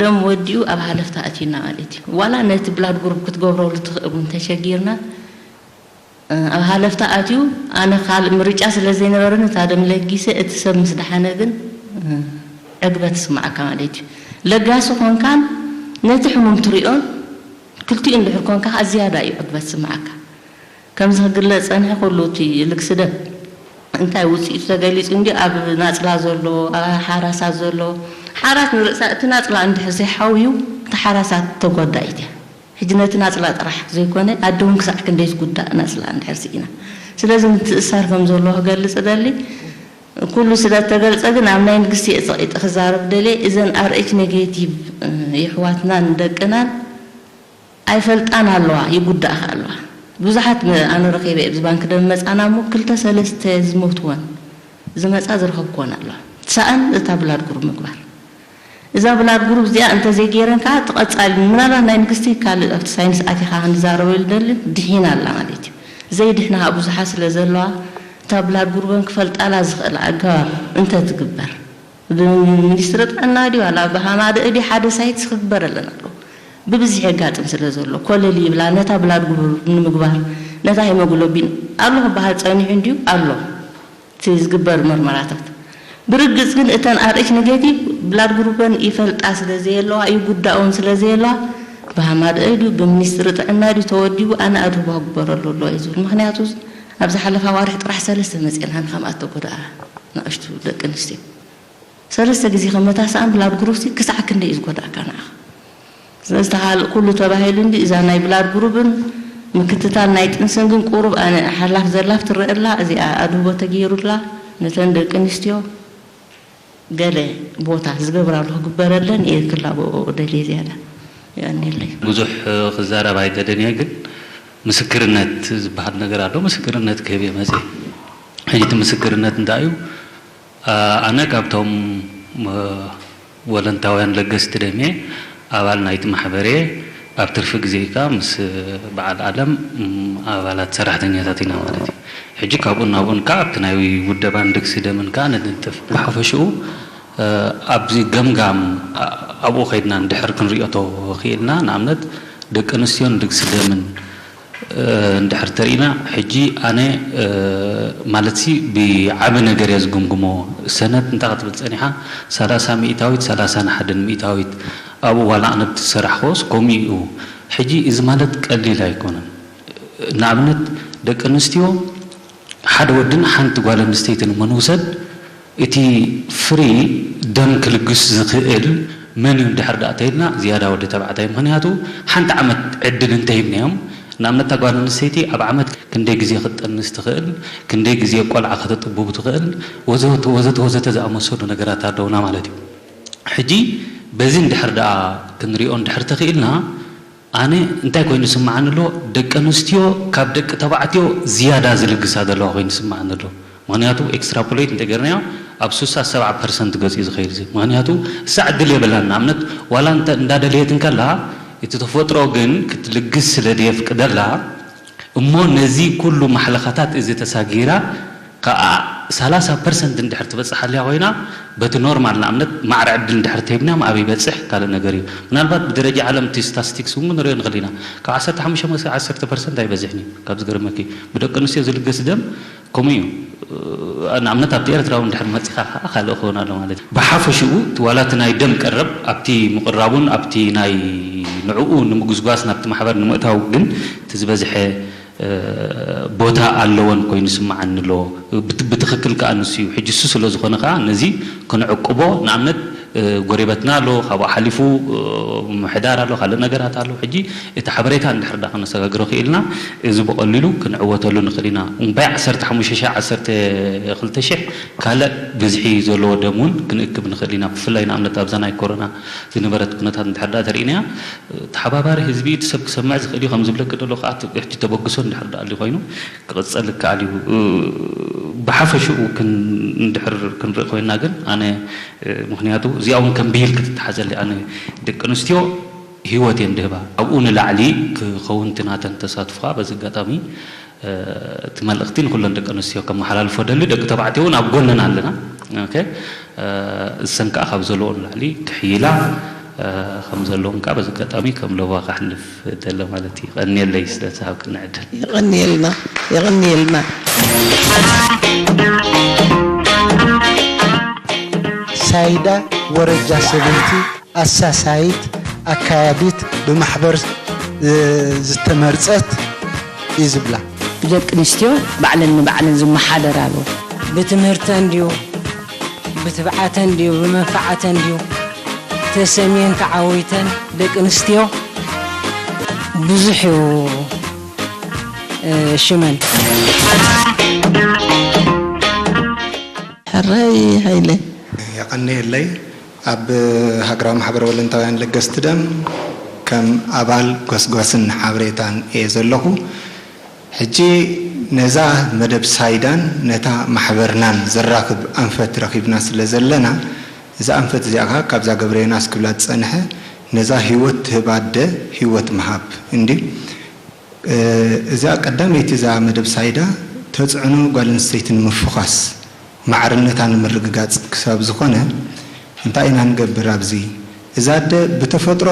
ደም ወዲኡ ኣብ ሃለፍታ ኣትዩና ማለት እዩ። ዋላ ነቲ ብላድ ግሩፕ ክትገብረሉ ትኽእል እውን ተሸጊርና፣ ኣብ ሃለፍታ ኣትዩ፣ ኣነ ካልእ ምርጫ ስለ ዘይነበረኒ እታ ደም ለጊሰ፣ እቲ ሰብ ምስ ደሓነ ግን ዕግበት ይስምዓካ ማለት እዩ። ለጋሲ ኾንካን ነቲ ሕሙም ትሪኦን ክልቲኡ እንድሕር ኮንካ ከኣ ዝያዳ እዩ ዕግበት ዝስምዓካ። ከምዚ ክግለጽ ጸንሐ ኩሉ እቲ ልግሲ ደም እንታይ ውጽኢቱ ተገሊጹ እንዲ ኣብ ናጽላ ዘሎ፣ ኣብ ሓራሳት ዘሎ፣ ሓራት ንርእሳ እቲ ናጽላ እንድሕር ዘይሓውዩ እታ ሓራሳት ተጎዳኢት እያ። ሕጂ ነቲ ናጽላ ጥራሕ ዘይኮነ ኣደ እውን ክሳዕ ክንደይ ዝጉዳእ ናጽላ እንድሕር ስኢና። ስለዚ ምትእስሳር ከም ዘሎ ክገልጽ እደሊ። ኩሉ ስለ እተገልጸ ግን ኣብ ናይ ንግስቲ እየ ጸቒጠ ክዛረብ ደልየ። እዘን ኣር ኤች ኔጌቲቭ የሕዋትናን ደቅናን ኣይፈልጣን ኣለዋ፣ ይጉዳእ ከኣ ኣለዋ። ብዙሓት ኣነ ረኺበ ኣብዚ ባንክ ደም መጻና እሞ ክልተ ሰለስተ ዝሞትወን ዝመጻ ዝረኸብክወን ኣለዋ። ትሳኣን እታ ብላድ ግሩፕ ምግባር። እዛ ብላድ ግሩፕ እዚኣ እንተዘይገይረን ከኣ እቲ ቀጻሊ ምናልባት ናይ ንግስቲ ካልእ ኣብቲ ሳይንስ ኣቲኻ ክንዛረበሉ ደሊ ድሒና ኣላ ማለት እዩ። ዘይድሕና ከኣ ብዙሓት ስለ ዘለዋ እታ ብላድ ግሩበን ክፈልጣላ ዝኽእል ኣገባብ እንተትግበር። ብሚኒስትሪ ጥዕና ድዩ ዋላ ብሃማደእ ድዩ ሓደ ሳይትስ ክግበረለን ኣለዎ። ብብዝሒ የጋጥም ስለ ዘሎ ኮለል ይብላ ነታ ብላድ ግሩፕ ንምግባር ነታ ሄሞግሎቢን ኣሎ ክበሃል ጸኒሑ እንድዩ ኣሎ። እቲ ዝግበር መርመራታት ብርግጽ ግን እተን ኣር ኤች ኔጌቲቭ ብላድ ግሩበን ይፈልጣ ስለ ዘየለዋ ይጉዳእውን ስለ ዘየለዋ ብሃማደእ ድዩ ብሚኒስትሪ ጥዕና ድዩ ተወዲቡ ኣነ ኣድህቦ ክግበረሉ ኣለዎ እዩ ዝብል። ምኽንያቱ ኣብ ዝሓለፋ ኣዋርሕ ጥራሕ ሰለስተ መጺኤን ሃንኻም ኣተጎድኣ ንኣሽቱ ደቂ ኣንስትዮ ሰለስተ ግዜ ከመታስኣን ብላድ ግሩፕ ክሳዕ ክንደይ እዩ ዝጎድኣካ ንዓኻ። ስለዚ ተሃልእ ኩሉ ተባሂሉ እንዲ እዛ ናይ ብላድ ግሩብን ምክትታል ናይ ጥንስን ግን ቁሩብ ኣነ ሓላፍ ዘላፍ ትረአ ኣላ። እዚኣ ኣድህቦ ተገይሩላ ነተን ደቂ ኣንስትዮ ገለ ቦታ ዝገብራሉ ክግበረለን እየ ክላቦ ደልየ ዝያዳ። የቐንየለይ። ብዙሕ ክዛረብ ኣይደልን እየ፣ ግን ምስክርነት ዝበሃል ነገር ኣሎ። ምስክርነት ክህብ እየ መፅየ። ሕጂ እቲ ምስክርነት እንታይ እዩ? ኣነ ካብቶም ወለንታውያን ለገስቲ ደም እየ፣ ኣባል ናይቲ ማሕበር እየ። ኣብ ትርፊ ግዜ ከኣ ምስ በዓል ኣለም ኣባላት ሰራሕተኛታት ኢና ማለት እዩ። ሕጂ ካብኡ ናብኡን ከኣ ኣብቲ ናይ ውደባን ድግሲ ደምን ከኣ ንድንጥፍ። ብሓፈሽኡ ኣብዚ ገምጋም ኣብኡ ከይድና እንድሕር ክንሪኦ ተኽኢልና፣ ንኣብነት ደቂ ኣንስትዮን ድግሲ ደምን እንድሕር ተሪእና፣ ሕጂ ኣነ ማለትሲ ብዓቢ ነገር እየ ዝግምግሞ። ሰነት እንታይ ክትብል ጸኒሓ፣ ሰላሳ ሚእታዊት፣ ሰላሳ ንሓደ ሚእታዊት ኣብኡ ዋላ ኣነ ብቲ ዝሰራሕክዎስ ከምኡ እዩ። ሕጂ እዚ ማለት ቀሊል ኣይኮነን። ንኣብነት ደቂ ኣንስትዮ ሓደ ወድን ሓንቲ ጓል ኣንስተይትን እሞ ንውሰድ፣ እቲ ፍሪ ደም ክልግስ ዝኽእል መን እዩ እንድሕር ደኣ ተይልና ዝያዳ ወዲ ተባዕታይ። ምኽንያቱ ሓንቲ ዓመት ዕድል እንተሂብናዮም፣ ንኣብነት እታ ጓል ኣንስተይቲ ኣብ ዓመት ክንደይ ግዜ ክትጠንስ ትኽእል፣ ክንደይ ግዜ ቆልዓ ከተጥብቡ ትኽእል፣ ወዘተ ወዘተ ወዘተ ዝኣመሰሉ ነገራት ኣለውና ማለት እዩ። ሕጂ በዚ እንድሕር ደኣ ክንሪኦ እንድሕር ተኽኢልና ኣነ እንታይ ኮይኑ ዝስምዓኒ ኣሎ፣ ደቂ ኣንስትዮ ካብ ደቂ ተባዕትዮ ዝያዳ ዝልግሳ ዘለዋ ኮይኑ ዝስምዓኒ ኣሎ። ምኽንያቱ ኤክስትራፖሌት እንተገርናዮ ኣብ ስሳ ሰብዓ ፐርሰንት ገጽ እዩ ዝኸይድ እዚ። ምኽንያቱ እሳ ዕድል የብላን። ንኣብነት ዋላ እንተ እንዳደለየት እንከላ እቲ ተፈጥሮ ግን ክትልግስ ስለ ደየፍቅደላ እሞ ነዚ ኩሉ ማሕለኻታት እዚ ተሳጊራ ከኣ ሰላሳ ፐርሰንት እንድሕር ትበጽሓልያ ኮይና በቲ ኖርማል ንኣብነት ማዕረ ዕድል እንድሕር ተሂብናዮም ኣብ ይበጽሕ ካልእ ነገር እዩ። ምናልባት ብደረጃ ዓለም እቲ ስታስቲክስ እውን ክንሪኦ ንኽእል ኢና። ካብ ዓሰርተ ሓሙሽተ ክሳብ ዓሰርተ ፐርሰንት ኣይበዝሕን እዩ። ካብ ዝገርመኪ ብደቂ ኣንስትዮ ዝልገስ ደም ከምኡ እዩ። ንኣብነት ኣብቲ ኤርትራ እውን እንድሕር መጺኻ ከዓ ካልእ ክኸውን ኣሎ ማለት እዩ። ብሓፈሽኡ እቲ ዋላ እቲ ናይ ደም ቀረብ ኣብቲ ምቕራቡን ኣብቲ ናይ ንዕኡ ንምጉስጓስ ናብቲ ማሕበር ንምእታው ግን እቲ ዝበዝሐ ቦታ ኣለወን ኮይኑ ይስምዓኒ ኣሎ። ብትክክል ከዓ ንሱ እዩ። ሕጂ እሱ ስለ ዝኾነ ከዓ ነዚ ክንዕቅቦ ንኣብነት ጎሬበትና ኣሎ፣ ካብኡ ሓሊፉ ምሕዳር ኣሎ፣ ካልእ ነገራት ኣሎ። ሕጂ እቲ ሓበሬታ እንድሕር ዳ ከነሰጋግሮ ክኢልና እዚ ብቐሊሉ ክንዕወተሉ ንኽእል ኢና። እምባይ ዓሰርተ ሓሙሽተ ሺሕ ዓሰርተ ክልተ ሺሕ ካልእ ብዝሒ ዘለዎ ደም እውን ክንእክብ ንኽእል ኢና። ብፍላይ ንኣብነት ኣብዛ ናይ ኮሮና ዝነበረት ኩነታት እንድሕር ዳ ተርእናያ ተሓባባሪ ህዝቢ እቲ ሰብ ክሰምዕ ዝኽእል እዩ ከም ዝብለኪ ደሎ ከዓ ሕጂ ተበግሶ እንድሕር ደኣ ኣልዩ ኮይኑ ክቕጸል ይከኣል እዩ። ብሓፈሽኡ እንድሕር ክንርኢ ኮይና ግን ኣነ ምኽንያቱ እዚኣ እውን ከም ብሂል ክትተሓዘሊ ኣነ ደቂ ኣንስትዮ ህይወት እየን ድህባ ኣብኡ ንላዕሊ ክኸውን ትናተን ተሳትፎ በዚ ኣጋጣሚ እቲ መልእኽቲ ንኩለን ደቂ ኣንስትዮ ከመሓላልፎ ደሊ ደቂ ተባዕትዮ እውን ኣብ ጎነን ኣለና። እሰን ከዓ ካብ ዘለዎን ላዕሊ ክሕይላ ከም ዘለዎም ከዓ በዚ ኣጋጣሚ ከም ለባ ካሕልፍ ደለ ማለት እዩ። ቀንየለይ ስለ ዝሃብክኒ ዕድል። የቐንየልና፣ የቐንየልና። ሳይዳ ወረጃ ሰበይቲ ኣሳሳይት ኣካያዲት ብማሕበር ዝተመርፀት እዩ ዝብላ። ደቂ ኣንስትዮ ባዕለን ንባዕለን ዝመሓደራሉ። ብትምህርተን ድዩ ብትብዓተን ድዩ ብመንፍዓተን ድዩ ተሰምየን ተዓዊተን ደቂ ኣንስትዮ ብዙሕ እዩ ሽመን። ሕራይ ሃይለ። የቐንየለይ። ኣብ ሃገራዊ ማሕበር ወለንታውያን ለገስቲ ደም ከም ኣባል ጎስጓስን ሓበሬታን እየ ዘለኹ። ሕጂ ነዛ መደብ ሳይዳን ነታ ማሕበርናን ዘራኽብ ኣንፈት ረኺብና ስለ ዘለና፣ እዛ ኣንፈት እዚኣ ከኣ ካብዛ ገብረዮናስ ክብላ ዝጸንሐ ነዛ ህይወት ትህብ ኣደ ህይወት ምሃብ እንድዩ። እዛ ቀዳመይቲ እዛ መደብ ሳይዳ ተፅዕኖ ጓል ኣንስተይቲ ንምፍዃስ ማዕርነታ ንምርግጋፅ ክሳብ ዝኾነ እንታይ ኢና ንገብር ኣብዚ? እዛ ኣደ ብተፈጥሮ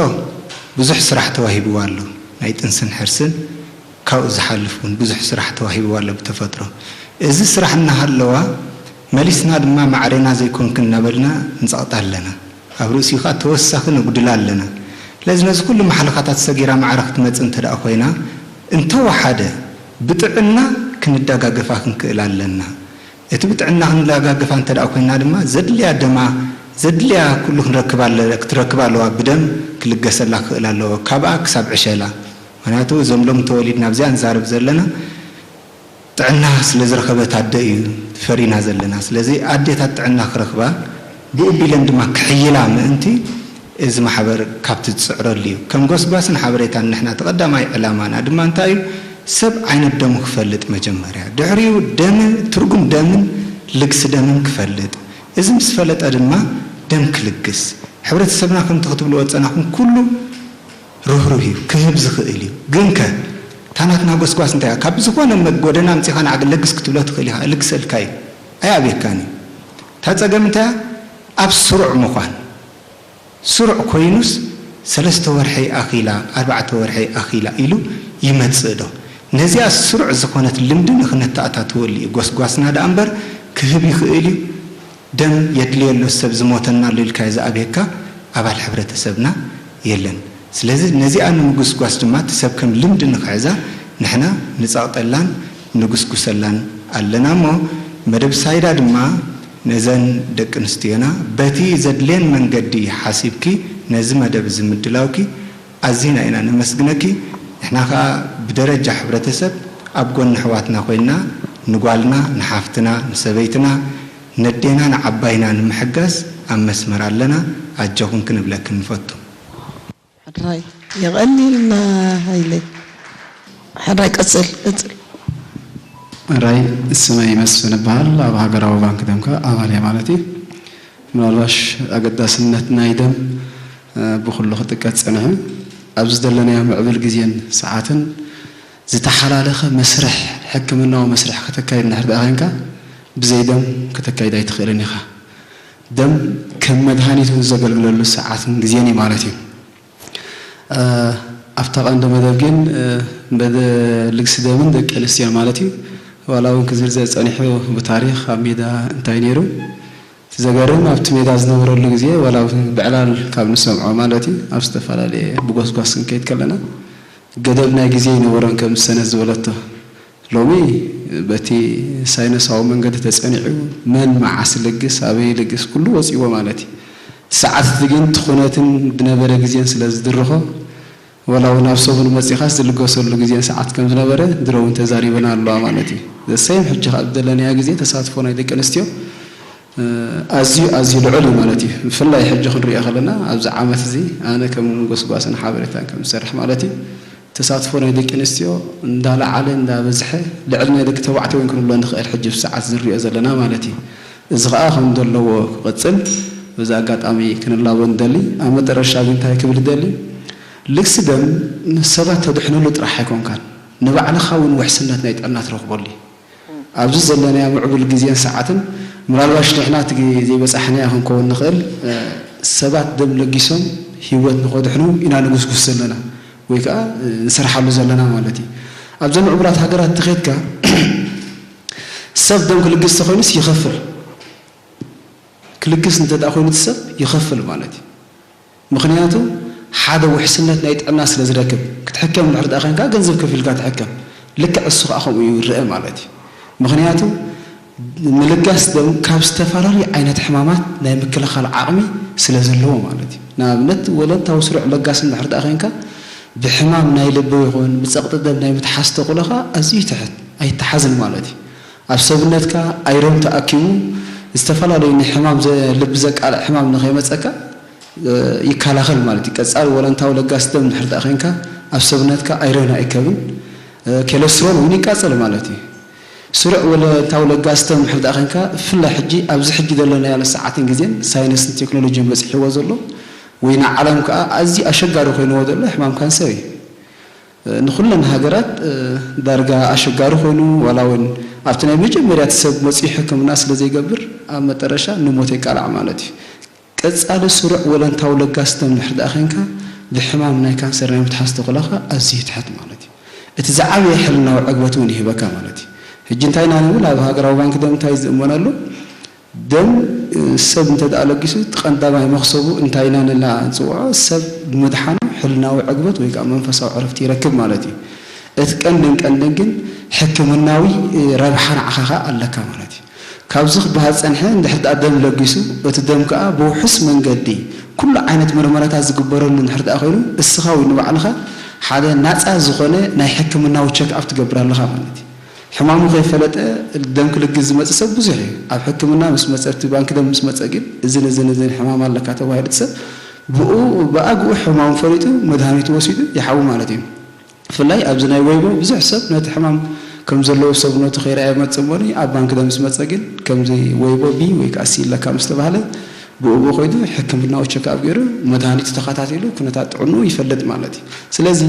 ብዙሕ ስራሕ ተዋሂብዋ ኣሎ። ናይ ጥንስን ሕርስን ካብኡ ዝሓልፍ እውን ብዙሕ ስራሕ ተዋሂብዋ ኣሎ ብተፈጥሮ። እዚ ስራሕ እናሃለዋ መሊስና ድማ ማዕሬና ዘይኮንክን እናበልና ንፀቕጣ ኣለና። ኣብ ርእሲኡ ኸዓ ተወሳኺ ነጉድላ ኣለና። ስለዚ ነዚ ኩሉ ማሕለኻታት ሰጊራ ማዕረ ክትመጽእ እንተ ደኣ ኮይና፣ እንተወሓደ ብጥዕና ክንደጋገፋ ክንክእል ኣለና። እቲ ብጥዕና ክንደጋገፋ እንተ ደኣ ኮይና ድማ ዘድልያ ደማ ዘድልያ ኩሉ ክንረክብ ኣለ-፣ ክትረክብ ኣለዋ። ብደም ክልገሰላ ክኽእል ኣለዎ፣ ካብኣ ክሳብ ዕሸላ። ምኽንያቱ እዞም ሎም ተወሊድና ኣብዚኣ ንዛረብ ዘለና ጥዕና ስለ ዝረኸበት ኣደ እዩ ፈሪና ዘለና። ስለዚ ኣዴታት ጥዕና ክረኽባ ብኡ ቢለን ድማ ክሕይላ ምእንቲ እዚ ማሕበር ካብቲ ዝጽዕረሉ እዩ። ከም ጎስጓስን ሓበሬታን ንሕና እቲ ቀዳማይ ዕላማና ድማ እንታይ እዩ? ሰብ ዓይነት ደሙ ክፈልጥ መጀመርያ። ድሕሪኡ ደም፣ ትርጉም ደምን ልግሲ ደምን ክፈልጥ። እዚ ምስ ፈለጠ ድማ ደም ክልግስ። ሕብረተሰብና ከምቲ ክትብልዎ ዝጸናኹም ኩሉ ርህሩህ እዩ፣ ክህብ ዝኽእል እዩ። ግንከ እታ ናትና ጎስጓስ እንታይ እያ? ካብ ዝኾነ መ-፣ ጎደና ኣምጺኻ ንዓገ ለግስ ክትብሎ ትኽእል ኢኻ፣ እልግሰልካ እዩ። ኣይኣብየካን እዩ። እታ ጸገም እንታይ እያ? ኣብ ስሩዕ ምዃን። ስሩዕ ኮይኑስ ሰለስተ ወርሒ ኣኺላ፣ ኣርባዕተ ወርሒ ኣኺላ ኢሉ ይመጽእ ዶ? ነዚኣ ስሩዕ ዝኾነት ልምዲ ንኽነተኣታትወሉ እዩ። ጎስጓስና ደኣ እምበር ክህብ ይኽእል እዩ። ደም የድልየሉ ሰብ ዝሞተና ኣሎ ኢልካ ዝኣብየካ ኣባል ሕብረተሰብና የለን። ስለዚ ነዚኣ ንምጉስጓስ ድማ እቲ ሰብ ከም ልምዲ ንኽሕዛ ንሕና ንጸቕጠላን ንጉስጉሰላን ኣለና እሞ መደብ ሳይዳ ድማ ነዘን ደቂ ኣንስትዮና በቲ ዘድልየን መንገዲ ሓሲብኪ ነዚ መደብ እዚ ምድላውኪ ኣዚና ኢና ነመስግነኪ። ንሕና ኸኣ ብደረጃ ሕብረተሰብ ኣብ ጎኒ ኣሕዋትና ኮይንና ንጓልና፣ ንሓፍትና፣ ንሰበይትና፣ ነዴና፣ ንዓባይና ንምሕጋዝ ኣብ መስመር ኣለና። ኣጆኹም ክንብለኪ ንፈቱ። ሕራይ የቐንየልና ሃይለ። ሕራይ ቀጽል፣ ቀጽል። ሕራይ፣ ስመይ መስፍን እበሃል። ኣብ ሃገራዊ ባንክ ደም ከኣ ኣባል እየ ማለት እዩ። ምናልባሽ ኣገዳስነት ናይ ደም፣ እ፣ ብኹሉ ክጥቀስ ጸኒሑ። ኣብዚ ዘለናዮ ምዕቡል ግዜን ሰዓትን ዝተሓላለኸ መስርሕ፣ ሕክምናዊ መስርሕ ከተካይድ እንድሕር ደኣ ዄንካ፣ ብዘይ ደም ከተካይድ ኣይትኽእልን ኢኻ። ደም ከም መድሃኒት እውን ዘገልግለሉ ሰዓትን ግዜን እዩ ማለት እዩ። እ፣ ኣብታ ቀንዲ መደብ ግን፣ እ፣ መደ-፣ ልግሲ ደምን ደቂ ኣንስትዮን ማለት እዩ። ዋላ እውን ክዝርዘር ጸኒሑ ብታሪኽ ኣብ ሜዳ እንታይ ነይሩ፣ እቲ ዘገርም ኣብቲ ሜዳ ዝነበረሉ ግዜ ዋላ እውን ብዕላል ካብ ንሰምዖ ማለት እዩ፣ ኣብ ዝተፈላለየ ብጎስጓስ ክንከይድ ከለና ገደብ ናይ ግዜ ኣይነበሮን ከም ሰነድ ዝበለቶ። ሎሚ በቲ ሳይነሳዊ መንገዲ ተጸኒዑ መን መዓስ ልግስ፣ ኣበይ ልግስ፣ ኩሉ ወጺዎ ማለት እዩ። እቲ ሰዓት እቲ ግን እቲ ኩነትን ዝነበረ ግዜን ስለ ዝድርኾ፣ ዋላ እውን ኣብ ሰሙን መጺኻስ ዝልገሰሉ ግዜን ሰዓት ከም ዝነበረ ድሮ እውን ተዛሪበና ኣለዋ ማለት እዩ። ዘሰይም ሕጂ ካብ ዘለናዮ ግዜ ተሳትፎ ናይ ደቂ ኣንስትዮ፣ እ፣ ኣዝዩ፣ ኣዝዩ ልዑል እዩ ማለት እዩ። ብፍላይ ሕጂ ክንሪኦ ከለና ኣብዚ ዓመት እዚ ኣነ ከም ጎስጓስን ሓበሬታን ከም ዝሰርሕ ማለት እዩ፣ ተሳትፎ ናይ ደቂ ኣንስትዮ እንዳለዓለ እንዳበዝሐ ልዕሊ ናይ ደቂ ተባዕትዮ እውን ክንብሎ ንኽእል ሕጂ ብሰዓት ዝንሪኦ ዘለና ማለት እዩ። እዚ ኸኣ ከም ዘለዎ ክቕጽል በዚ ኣጋጣሚ ክንላቦ ንደሊ። ኣብ መጠረሻ ግን እንታይ ክብል እደሊ? ልግሲ ደም ንሰባት ተድሕነሉ ጥራሕ ኣይኮንካን፣ ንባዕልኻ እውን ውሕስነት ናይ ጥዕና ትረኽበሉ እዩ። ኣብዚ ዘለናዮ ምዕቡል ግዜን ሰዓትን ምናልባሽ ንሕና እቲ ዘይበጻሕናዮ ክንከውን ንኽእል፣ እ፣ ሰባት ደም ለጊሶም ህይወት ንኸድሕኑ ኢና ንጉስጉስ ዘለና ወይ ከኣ፣ እ፣ ንሰርሓሉ ዘለና ማለት እዩ። ኣብዘን ምዕቡላት ሃገራት እንተኸድካ ሰብ ደም ክልግስ እንተኾይኑስ ይኸፍል። ክልግስ እንተ ደኣ ኮይኑ እቲ ሰብ ይኸፍል ማለት እዩ። ምኽንያቱ ሓደ ውሕስነት ናይ ጥዕና ስለ ዝረክብ፣ ክትሕከም እንድሕር ደኣ ዄንካ ገንዘብ ከፊልካ ትሕከም። ልክዕ እሱ ኸኣ ከምኡ ይርአ ማለት እዩ። ምኽንያቱ ምልጋስ ደም ካብ ዝተፈላለዩ ዓይነት ሕማማት ናይ ምክልኻል ዓቕሚ ስለ ዘለዎ ማለት እዩ። ንኣብነት ወለንታዊ ስሩዕ ለጋስ እንድሕር ደኣ ዄንካ ብሕማም ናይ ልቢ ይኹን ብጸቕጢ ደም ናይ ምትሓዝ ተኽእሎኻ ኣዝዩ ትሕት፣ ኣይተሓዝን ማለት እዩ። ኣብ ሰብነትካ ኣይረን ተኣኪቡ ዝተፈላለዩ ንሕማም ዘ-፣ ልቢ ዘቃልዕ ሕማም ንኸይመጸካ እ፣ ይከላኸል ማለት እዩ። ቀጻሊ ወለንታዊ ለጋስ ደም እንድሕር ደኣ ዄንካ ኣብ ሰብነትካ ኣይረን ኣይከብን፣ እ፣ ኬለስትሮል እውን ይቃጸል ማለት እዩ። ስሩዕ ወለንታዊ ለጋስ ደም እንድሕር ደኣ ዄንካ ብፍላይ ሕጂ ኣብዚ ሕጂ ዘለናዮ ሰዓትን ግዜን ሳይንስን ቴክኖሎጂን በጺሕዎ ዘሎ ወይ ንዓለም ከኣ ኣዝዩ ኣሸጋሪ ኮይንዎ ዘሎ ሕማም ካንሰር እዩ። እ፣ ንኹለን ሃገራት፣ እ፣ ዳርጋ ኣሸጋሪ ኮይኑ ዋላ እውን ኣብቲ ናይ መጀመርያ እቲ ሰብ መጺኡ ሕክምና ስለ ዘይገብር ኣብ መጠረሻ ንሞት የቃላዕ ማለት እዩ። ቀጻሊ ስሩዕ ወለንታዊ ለጋስ ደም እንድሕር ደኣ ዄንካ ብሕማም ናይ ካንሰር ናይ ምትሓዝ ተኽእሎኻ ኣዝዩ ትሕት ማለት እዩ። እቲ ዝዓበየ ሕልናዊ ዕግበት እውን ይህበካ ማለት እዩ። ሕጂ እንታይ ኢና ንብል? ኣብ ሃገራዊ ባንክ ደም እንታይ ዝእመነሉ? ደም፣ እ፣ ሰብ እንተ ደኣ ለጊሱ እቲ ቀንዳማይ መኽሰቡ እንታይ ኢና ንላ ንጽውዖ? ሰብ ብምድሓኑ ሕልናዊ ዕግበት ወይ ከኣ መንፈሳዊ ዕረፍቲ ይረክብ ማለት እዩ። እቲ ቀንድን ቀንድን ግን ሕክምናዊ፣ እ፣ ረብሓ ንዓኻ ከኣ ኣለካ ማለት እዩ። ካብዚ ክበሃል ዝጸንሐ፣ እንድሕር ደኣ ደም ለጊሱ፣ እቲ ደም ከኣ ብውሑስ መንገዲ ኩሉ ዓይነት ምርመራታት ዝግበረሉ እንድሕር ደኣ ኮይኑ፣ እስኻ ወይ ንባዕልኻ ሓደ ናጻ ዝኾነ ናይ ሕክምናዊ ቸክ ኣፕ ትገብር ኣለኻ ማለት እዩ። ሕማሙ ከይፈለጠ ደም ክልግስ ዝመጽእ ሰብ ብዙሕ እዩ። ኣብ ሕክምና ምስ መጸ፣ ኣብቲ ባንክ ደም ምስ መጸ ግን፣ እዝን እዝን እዝን ሕማም ኣለካ ተባሂሉ፣ እቲ ሰብ ብኡ፣ ብኣግኡ ሕማሙ ፈሊጡ መድሃኒቱ ወሲዱ ይሓዊ ማለት እዩ። ብፍላይ ኣብዚ ናይ ወይቦ ብዙሕ ሰብ ነቲ ሕማም ከም ዘለዎ ሰብነቱ ከይረኣየ መጽእ እምበኒ፣ ኣብ ባንክ ደም ምስ መጸ ግን ከምዚ ወይቦ ቢ ወይ ከዓ ሲ ኣለካ ምስ ተባህለ፣ ብኡ ብኡ ከይዱ ሕክምናዊ ቸክኣፕ ገይሩ መድሃኒቱ ተኸታቲሉ ኩነታት ጥዕንኡ ይፈልጥ ማለት እዩ። ስለዚ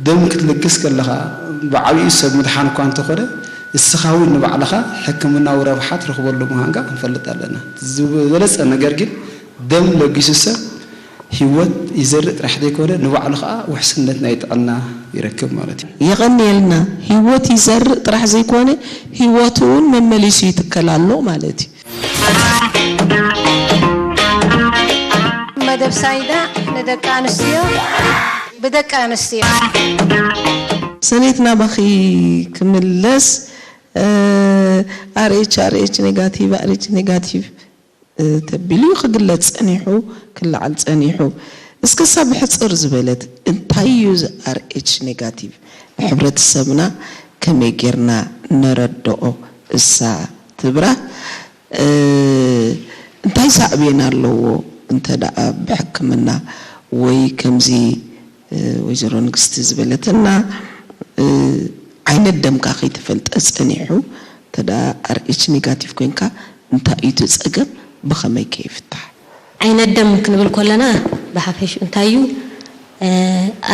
ደም ክትልግስ ከለኻ ብዓብዩ ሰብ ምድሓን እኳ እንተኾነ፣ እስኻ እውን ንባዕልኻ ሕክምናዊ ረብሓ ትረኽበሉ ምዃንካ ክንፈልጥ ኣለና። ዝበለጸ ነገር ግን ደም ለጊሱ ሰብ ህይወት ይዘርእ ጥራሕ ዘይኮነ፣ ንባዕሉ ኸዓ ውሕስነት ናይ ጥዕና ይረክብ ማለት እዩ። የቐንየልና። ህይወት ይዘርእ ጥራሕ ዘይኮነ፣ ህይወቱ እውን መመሊሱ ይትከል ኣሎ ማለት እዩ። መደብ ሳይዳ ንደቂ ኣንስትዮ ብደቂ ኣንስትዮ። ሰኔት ናባኺ ክምለስ፣ እ፣ ኣር ኤች፣ ኣር ኤች ኔጋቲቭ፣ ኣር ኤች ኔጋቲቭ፣ እ፣ ተቢሉ እዩ ክግለጽ ጸኒሑ፣ ክለዓል ጸኒሑ። እስክሳ ብሕጽር ዝበለት እንታይ እዩ እዚ ኣር ኤች ኔጋቲቭ? ንሕብረተሰብና ከመይ ጌርና ነረድኦ? እሳ ትብራህ፣ እ፣ እንታይ ሳዕቤን ኣለዎ እንተ ደኣ ብሕክምና ወይ ከምዚ፣ እ፣ ወይዘሮ ንግስቲ ዝበለትና፣ እ፣ ዓይነት ደምካ ከይተፈልጠ ጸኒሑ፣ እንተ ደኣ ኣር ኤች ኔጋቲቭ ኮይንካ እንታይ እዩ እቲ ጸገም? ብኸመይ ከ ይፍታሕ? ዓይነት ደም ክንብል ከለና ብሓፈሽኡ እንታይ እዩ? እ፣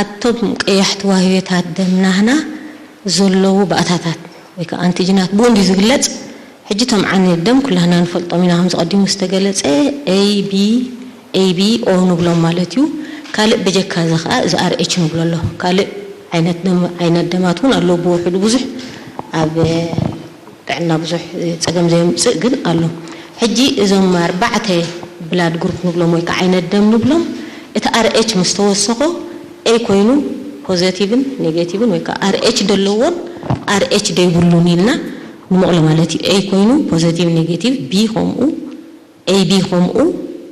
ኣብቶም ቀያሕቲ ዋህዮታት ደም ናህና ዘለዉ ባእታታት ወይ ከዓ ኣንቲጅናት ብኡ እንድዩ ዝግለጽ። ሕጂ እቶም ዓይነት ደም ኩላህና ንፈልጦም ኢና፣ ከምዚ ቀዲሙ ዝተገለጸ ኤ ቢ፣ ኤ ቢ ኦ ንብሎም ማለት እዩ። ካልእ ብጀካ እዚ ከዓ እዚ ኣር ኤች ንብሎ ኣሎ። ካልእ ዓይነት ደም፣ ዓይነት ደማት እውን ኣለዉ ብውሕዱ ብዙሕ ኣብ ጥዕና ብዙሕ ጸገም ዘየምጽእ ግን ኣሎ። ሕጂ እዞም ኣርባዕተ ብላድ ግሩፕ ንብሎም ወይ ከዓ ዓይነት ደም ንብሎም፣ እቲ ኣር ኤች ምስ ተወሰኾ ኤ ኮይኑ ፖዘቲቭን ኔጌቲቭን ወይ ከዓ ኣር ኤች ደለዎን ኣር ኤች ደይብሉን ኢልና ንመቕሎ ማለት እዩ። ኤ ኮይኑ ፖዘቲቭ ኔጌቲቭ፣ ቢ ከምኡ፣ ኤ ቢ ከምኡ፣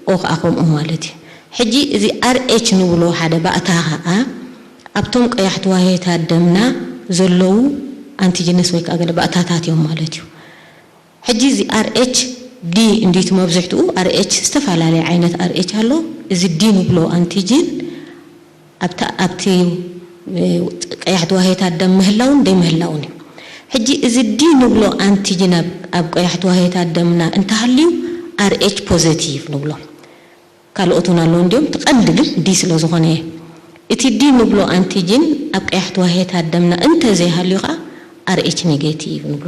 ኦ ከዓ ከምኡ ማለት እዩ። ሕጂ እዚ ኣር ኤች ንብሎ ሓደ ባእታ ከዓ ኣብቶም ቀያሕቲ ዋህዮታት ደምና ዘለዉ ኣንቲጅነስ ወይ ከዓ ገለ ባእታታት እዮም ማለት እዩ። ሕጂ እዚ ኣር ኤች ዲ እንድዩ እቲ መብዝሕትኡ፣ ኣር ኤች ዝተፈላለየ ዓይነት ኣር ኤች ኣሎ። እዚ ዲ ንብሎ ኣንቲጂን ኣብታ፣ ኣብቲ፣ እ፣ ቀያሕቲ ዋህዮታት ደም ምህላውን ደይምህላውን እዩ። ሕጂ እዚ ዲ ንብሎ ኣንቲጂን ኣብ፣ ኣብ ቀያሕቲ ዋህዮታት ደምና እንተሃልዩ ኣር ኤች ፖዘቲቭ ንብሎ። ካልኦት እውን ኣለዉ እንድዮም፣ እቲ ቀንዲ ግን ዲ ስለ ዝኾነ እየ። እቲ ዲ ንብሎ ኣንቲጂን ኣብ ቀያሕቲ ዋህዮታት ደምና እንተዘይሃልዩ ኸዓ ኣር ኤች ኔጌቲቭ ንብሎ።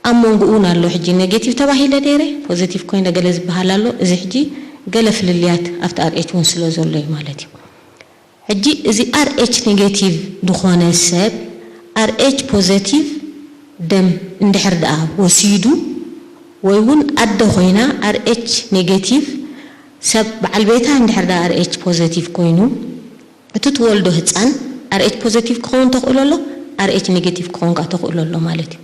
ኣብ መንጎኡ እውን ኣሎ። ሕጂ ኔጌቲቭ ተባሂለ ነይረ፣ ፖዘቲቭ ኮይነ ገለ ዝበሃል ኣሎ። እዚ ሕጂ ገለ ፍልልያት ኣብቲ ኣር ኤች እውን ስለ ዘሎ እዩ ማለት እዩ። ሕጂ እዚ ኣር ኤች ኔጌቲቭ ዝኾነ ሰብ ኣር ኤች ፖዘቲቭ ደም እንድሕር ደኣ ወሲዱ ወይ እውን ኣደ ኮይና ኣር ኤች ኔጌቲቭ ሰብ በዓል ቤታ እንድሕር ደኣ ኣር ኤች ፖዘቲቭ ኮይኑ፣ እቲ ትወልዶ ህጻን ኣር ኤች ፖዘቲቭ ክኸውን ተኽእሎ ኣሎ፣ ኣር ኤች ኔጌቲቭ ክኸውን ከኣ ተኽእሎ ኣሎ ማለት እዩ።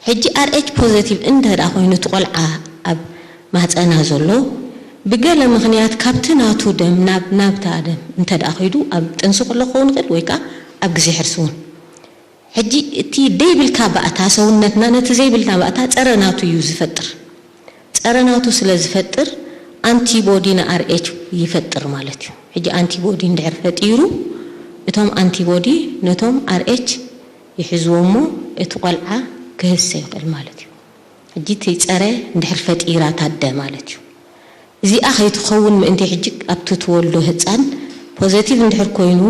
ሕጂ ኣር ኤች ፖዘቲቭ እንተ ደኣ ኮይኑ እቲ ቆልዓ ኣብ ማህጸና ዘሎ ብገለ ምኽንያት ካብቲ ናቱ ደም ናብ፣ ናብታ ደም እንተ ደኣ ከይዱ ኣብ ጥንሲ ከሎ ክኸውን ይኽእል ወይ ከኣ ኣብ ግዜ ሕርሲ እውን። ሕጂ እቲ ደይብልካ ባእታ ሰውነትና ነቲ ዘይብልና ባእታ ጸረ ናቱ እዩ ዝፈጥር። ጸረ ናቱ ስለ ዝፈጥር ኣንቲቦዲ ንኣር ኤች ይፈጥር ማለት እዩ። ሕጂ ኣንቲቦዲ እንድሕር ፈጢሩ እቶም ኣንቲቦዲ ነቶም ኣር ኤች ይሕዝዎ እሞ እቲ ቆልዓ ክህሰ ይኽእል ማለት እዩ። ሕጂ እቲ ጸረ እንድሕር ፈጢራ እታ ኣደ ማለት እዩ። እዚኣ ከይትኸውን ምእንቲ ሕጂ ኣብቲ ትወልዶ ህጻን ፖዘቲቭ እንድሕር ኮይኑ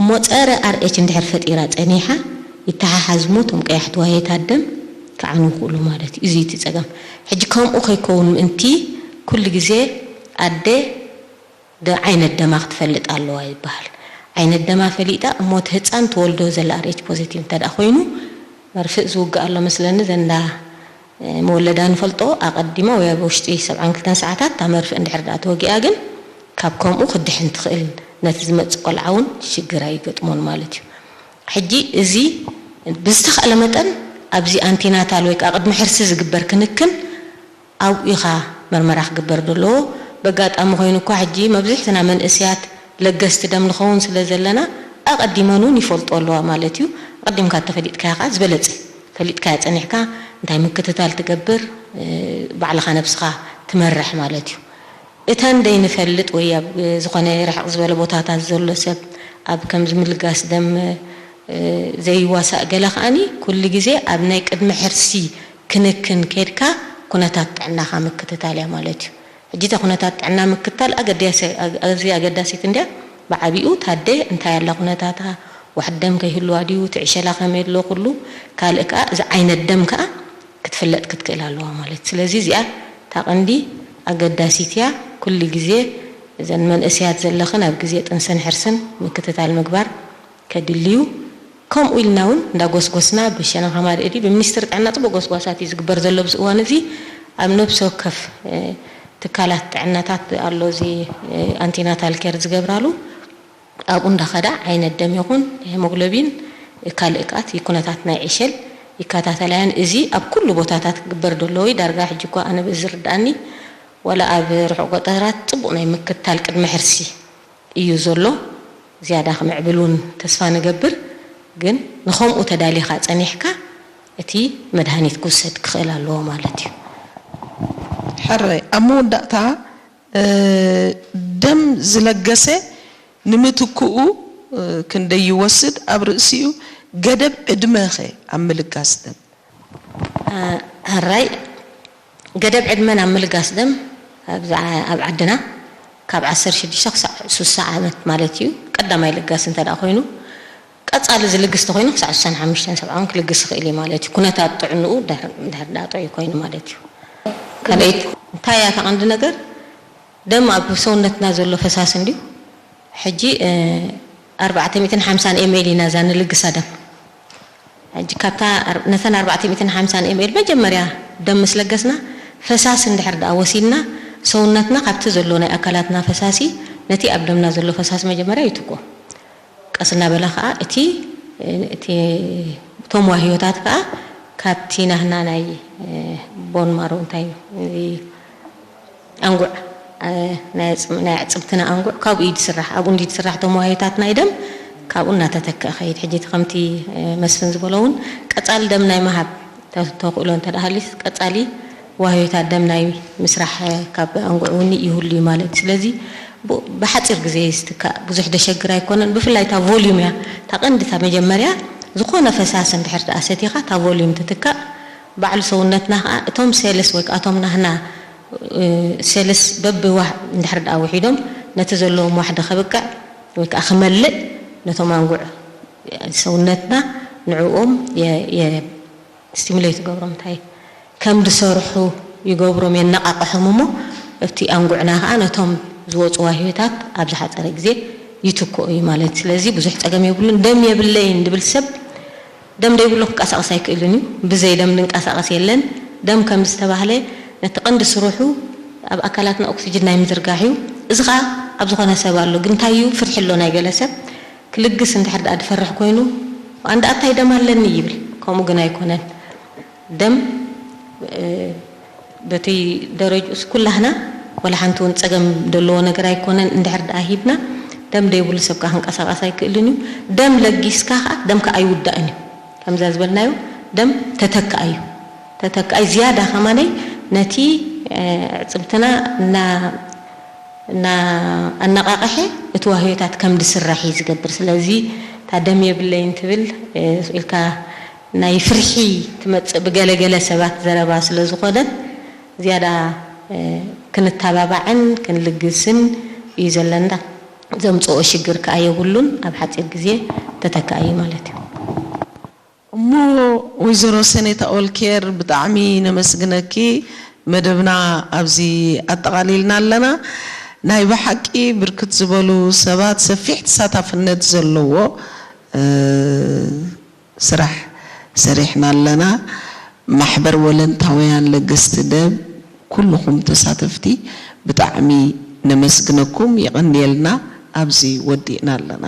እሞ ጸረ ኣር ኤች እንድሕር ፈጢራ ጸኒሓ ይተሓሓዝ እሞ እቶም ቀያሕቲ ዋህዮታት ደም ክዓኑ ይኽእሉ ማለት እዩ። እዚ እቲ ጸገም። ሕጂ ከምኡ ከይከውን ምእንቲ ኩሉ ግዜ ኣደ ደ-፣ ዓይነት ደማ ክትፈልጥ ኣለዋ ይበሃል። ዓይነት ደማ ፈሊጣ እሞ እቲ ህጻን ትወልዶ ዘላ ኣር ኤች ፖዘቲቭ እንተ ደኣ ኮይኑ መርፍእ ዝውግእ ኣሎ መስለኒ። ዘንዳ መወለዳ ንፈልጦ ኣቐዲማ ወይ ኣብ ውሽጢ ሰብዓን ክልተን ሰዓታት እታ መርፍእ እንድሕር ደኣ ተወጊኣ ግን ካብ ከምኡ ክድሕን ትኽእል፣ ነቲ ዝመጽእ ቆልዓ እውን ሽግር ኣይገጥሞን ማለት እዩ። ሕጂ እዚ ብዝተኻእለ መጠን ኣብዚ ኣንቲናታል ወይ ከዓ ቅድሚ ሕርሲ ዝግበር ክንክን ኣብኡ ኢኻ መርመራ ክግበር ዘለዎ። በጋጣሚ ኮይኑ እኳ ሕጂ መብዝሕትና መንእስያት ለገስቲ ደም ንኸውን ስለ ዘለና ኣቐዲመን እውን ይፈልጡ ኣለዋ ማለት እዩ። ኣቐዲምካ ተፈሊጥካዮ ከዓ ዝበለጸ፣ ፈሊጥካዮ ጸኒሕካ እንታይ ምክትታል ትገብር፣ ባዕልኻ ነብስኻ ትመርሕ ማለት እዩ። እተን ደይንፈልጥ ወይ ኣብ ዝኾነ ርሕቕ ዝበለ ቦታታት ዘሎ ሰብ ኣብ ከምዚ ምልጋስ ደም ዘይዋሳእ ገለ ከኣኒ ኩሉ ግዜ ኣብ ናይ ቅድሚ ሕርሲ ክንክን ከድካ ኩነታት ጥዕናኻ ምክትታል እያ ማለት እዩ። ሕጂ እታ ኩነታት ጥዕና ምክትታል ኣገዳሲ፣ ኣዝያ ኣገዳሲት እንድያ። ብዓቢኡ ታደ እንታይ ኣላ ኩነታታ፣ ዋሕዲ ደም ከይህልዋ ድዩ፣ ትዕሸላ ከመይ ኣሎ ኩሉ፣ ካልእ ከኣ እዚ ዓይነት ደም ከኣ ክትፍለጥ ክትክእል ኣለዋ ማለት እዩ። ስለዚ እዚኣ እታ ቀንዲ ኣገዳሲት እያ። ኩሉ ግዜ እዘን መንእስያት ዘለኽን ኣብ ግዜ ጥንስን ሕርስን ምክትታል ምግባር ከድልዩ፣ ከምኡ ኢልና እውን እንዳጎስጎስና ብሸነኻ ማድእዲ ብሚኒስትሪ ጥዕና ጽቡቅ ጎስጓሳት እዩ ዝግበር ዘሎ ኣብዚ እዋን እዚ። ኣብ ነብሲ ወከፍ ትካላት ጥዕናታት ኣሎ እዚ ኣንቲናታል ኬር ዝገብራሉ። ኣብኡ እንዳኸዳ ዓይነት ደም ይኹን ሄሞግሎቢን ካልእ ከኣት ኩነታት ናይ ዕሸል ይከታተላያን። እዚ ኣብ ኩሉ ቦታታት ክግበር ደለዎ እዩ። ዳርጋ ሕጂ እኳ ኣነ ብዝርድኣኒ ዋላ ኣብ ርሑቕ ገጠራት ጽቡቕ ናይ ምክትታል ቅድሚ ሕርሲ እዩ ዘሎ። ዝያዳ ክምዕብል እውን ተስፋ ንገብር። ግን ንኸምኡ ተዳሊኻ ጸኒሕካ እቲ መድሃኒት ክውሰድ ክኽእል ኣለዎ ማለት እዩ። ሕራይ ኣብ መወዳእታ ደም ዝለገሰ ንምትክኡ ክንደይ ይወስድ፣ ኣብ ርእሲኡ ገደብ ዕድመኸ ኣብ ምልጋስ ደም? ሕራይ ገደብ ዕድመ ናብ ምልጋስ ደም ኣብ ዓድና ካብ ዓሰርተ ሽዱሽተ ክሳዕ ሱሳ ዓመት ማለት እዩ። ቀዳማይ ልጋስ እንተ ደኣ ኮይኑ፣ ቀጻሊ ዝልግስ ተኮይኑ ክሳዕ ሱሳን ሓሙሽተን ሰብዓ እውን ክልግስ ይኽእል እዩ ማለት እዩ። ኩነታት ጥዕንኡ ድሕር ድኣ ጥዑይ ኮይኑ ማለት እዩ። ካልኣይቲ እንታይ እያ እታ ቀንዲ ነገር? ደም ኣብ ሰውነትና ዘሎ ፈሳሲ እንድዩ። ሕጂ ኣርባዕተ ሚእትን ሓምሳን ኤምኤል ኢና እዛ ንልግሳ ደም። ሕጂ ካብታ ነተን ኣርባዕተ ሚእትን ሓምሳን ኤምኤል መጀመርያ ደም ምስ ለገስና ፈሳሲ እንድሕር ደኣ ወሲድና ሰውነትና ካብቲ ዘሎ ናይ ኣካላትና ፈሳሲ ነቲ ኣብ ደምና ዘሎ ፈሳሲ መጀመርያ ይትኮ። ቀስ እናበለ ከዓ እቲ እቲ እቶም ዋህዮታት ከዓ ካብቲ ናህና ናይ ቦን ማሮ እንታይ እዩ ኣንጉዕ ናይ ኣዕፅምትና ኣንጉዕ ካብኡ እዩ ዝስራሕ። ኣብኡ እንዲ ዝስራሕ እቶም ዋህዮታት ናይ ደም ካብኡ እናተተክአ ኸይድ። ሕጂ እቲ ከምቲ መስፍን ዝበሎ እውን ቀፃሊ ደም ናይ ምሃብ ተኽእሎ እንተደኣ ሃልዩስ ቀፃሊ ዋህዮታት ደም ናይ ምስራሕ ካብ ኣንጉዕ እውን ይህሉ እዩ ማለት እዩ። ስለዚ ብሓፂር ግዜ ዝትካእ ብዙሕ ደሸግር ኣይኮነን። ብፍላይ እታ ቮሊዩም እያ እታ ቀንዲ እታ መጀመርያ ዝኾነ ፈሳሲ እንድሕር ደኣ ሰቲኻ እታ ቮሊዩም ትትካእ። ባዕሉ ሰውነትና ከዓ እቶም ሴልስ ወይ ከዓ እቶም ናህና ሴልስ በብዋህ እንድሕር ደኣ ውሒዶም ነቲ ዘለዎም ዋሕዲ ከብቅዕ ወይ ከዓ ክመልእ ነቶም ኣንጉዕ ሰውነትና ንዕኦም ስቲሙሌት ይገብሮም እንታይ ከም ዝሰርሑ ይገብሮም የነቃቅሖም እሞ እቲ ኣንጉዕና ከዓ ነቶም ዝወፁ ዋህዮታት ኣብ ዝሓፀረ ግዜ ይትክኦ እዩ ማለት እዩ። ስለዚ ብዙሕ ፀገም የብሉን። ደም የብለይን ዝብል ሰብ ደም ዘይብሉ ክንቀሳቀስ ኣይክእልን እዩ። ብዘይ ደም ዝንቀሳቀስ የለን። ደም ከም ዝተባህለ ነቲ ቀንዲ ስርሑ ኣብ ኣካላትና ኦክስጅን ናይ ምዝርጋሕ እዩ። እዚ ከዓ ኣብ ዝኾነ ሰብ ኣሎ። ግን እንታይ እዩ ፍርሒ ኣሎ ናይ ገለ ሰብ ክልግስ እንድሕር ደኣ ዝፈርሕ ኮይኑ ኣንዳ ኣታይ ደም ኣለኒ ይብል። ከምኡ ግን ኣይኮነን። ደም በቲ ደረጅኡስ ኩላህና ወላ ሓንቲ እውን ፀገም ዘለዎ ነገር ኣይኮነን። እንድሕር ደኣ ሂብና ደም ዘይብሉ ሰብ ከዓ ክንቀሳቀስ ኣይክእልን እዩ። ደም ለጊስካ ከዓ ደምካ ኣይውዳእን እዩ። ከምዛ ዝበልናዮ ደም ተተካኣይ እዩ። ተተካኣይ ዝያዳ ከማነይ ነቲ ዕፅብትና እና እና ኣነቃቅሐ እቲ ዋህዮታት ከም ዝስራሕ እዩ ዝገብር። ስለዚ እታ ደም የብለይን ትብል ኢልካ ናይ ፍርሒ ትመፅእ ብገለገለ ሰባት ዘረባ ስለ ዝኾነት ዝያዳ ክንተባባዕን ክንልግስን እዩ ዘለና። ዘምፅኦ ሽግር ከዓ የብሉን። ኣብ ሓፂር ግዜ ተተካኢ ማለት እዩ። እሞ ወይዘሮ ሰኔታ ኦልኬር ብጣዕሚ ነመስግነኪ። መደብና ኣብዚ ኣጠቓሊልና ኣለና። ናይ ብሓቂ ብርክት ዝበሉ ሰባት ሰፊሕ ተሳታፍነት ዘለዎ ስራሕ ሰሪሕና ኣለና። ማሕበር ወለንታውያን ለገስቲ ደም ኩልኹም ተሳተፍቲ ብጣዕሚ ነመስግነኩም። የቐንየልና። ኣብዚ ወዲእና ኣለና።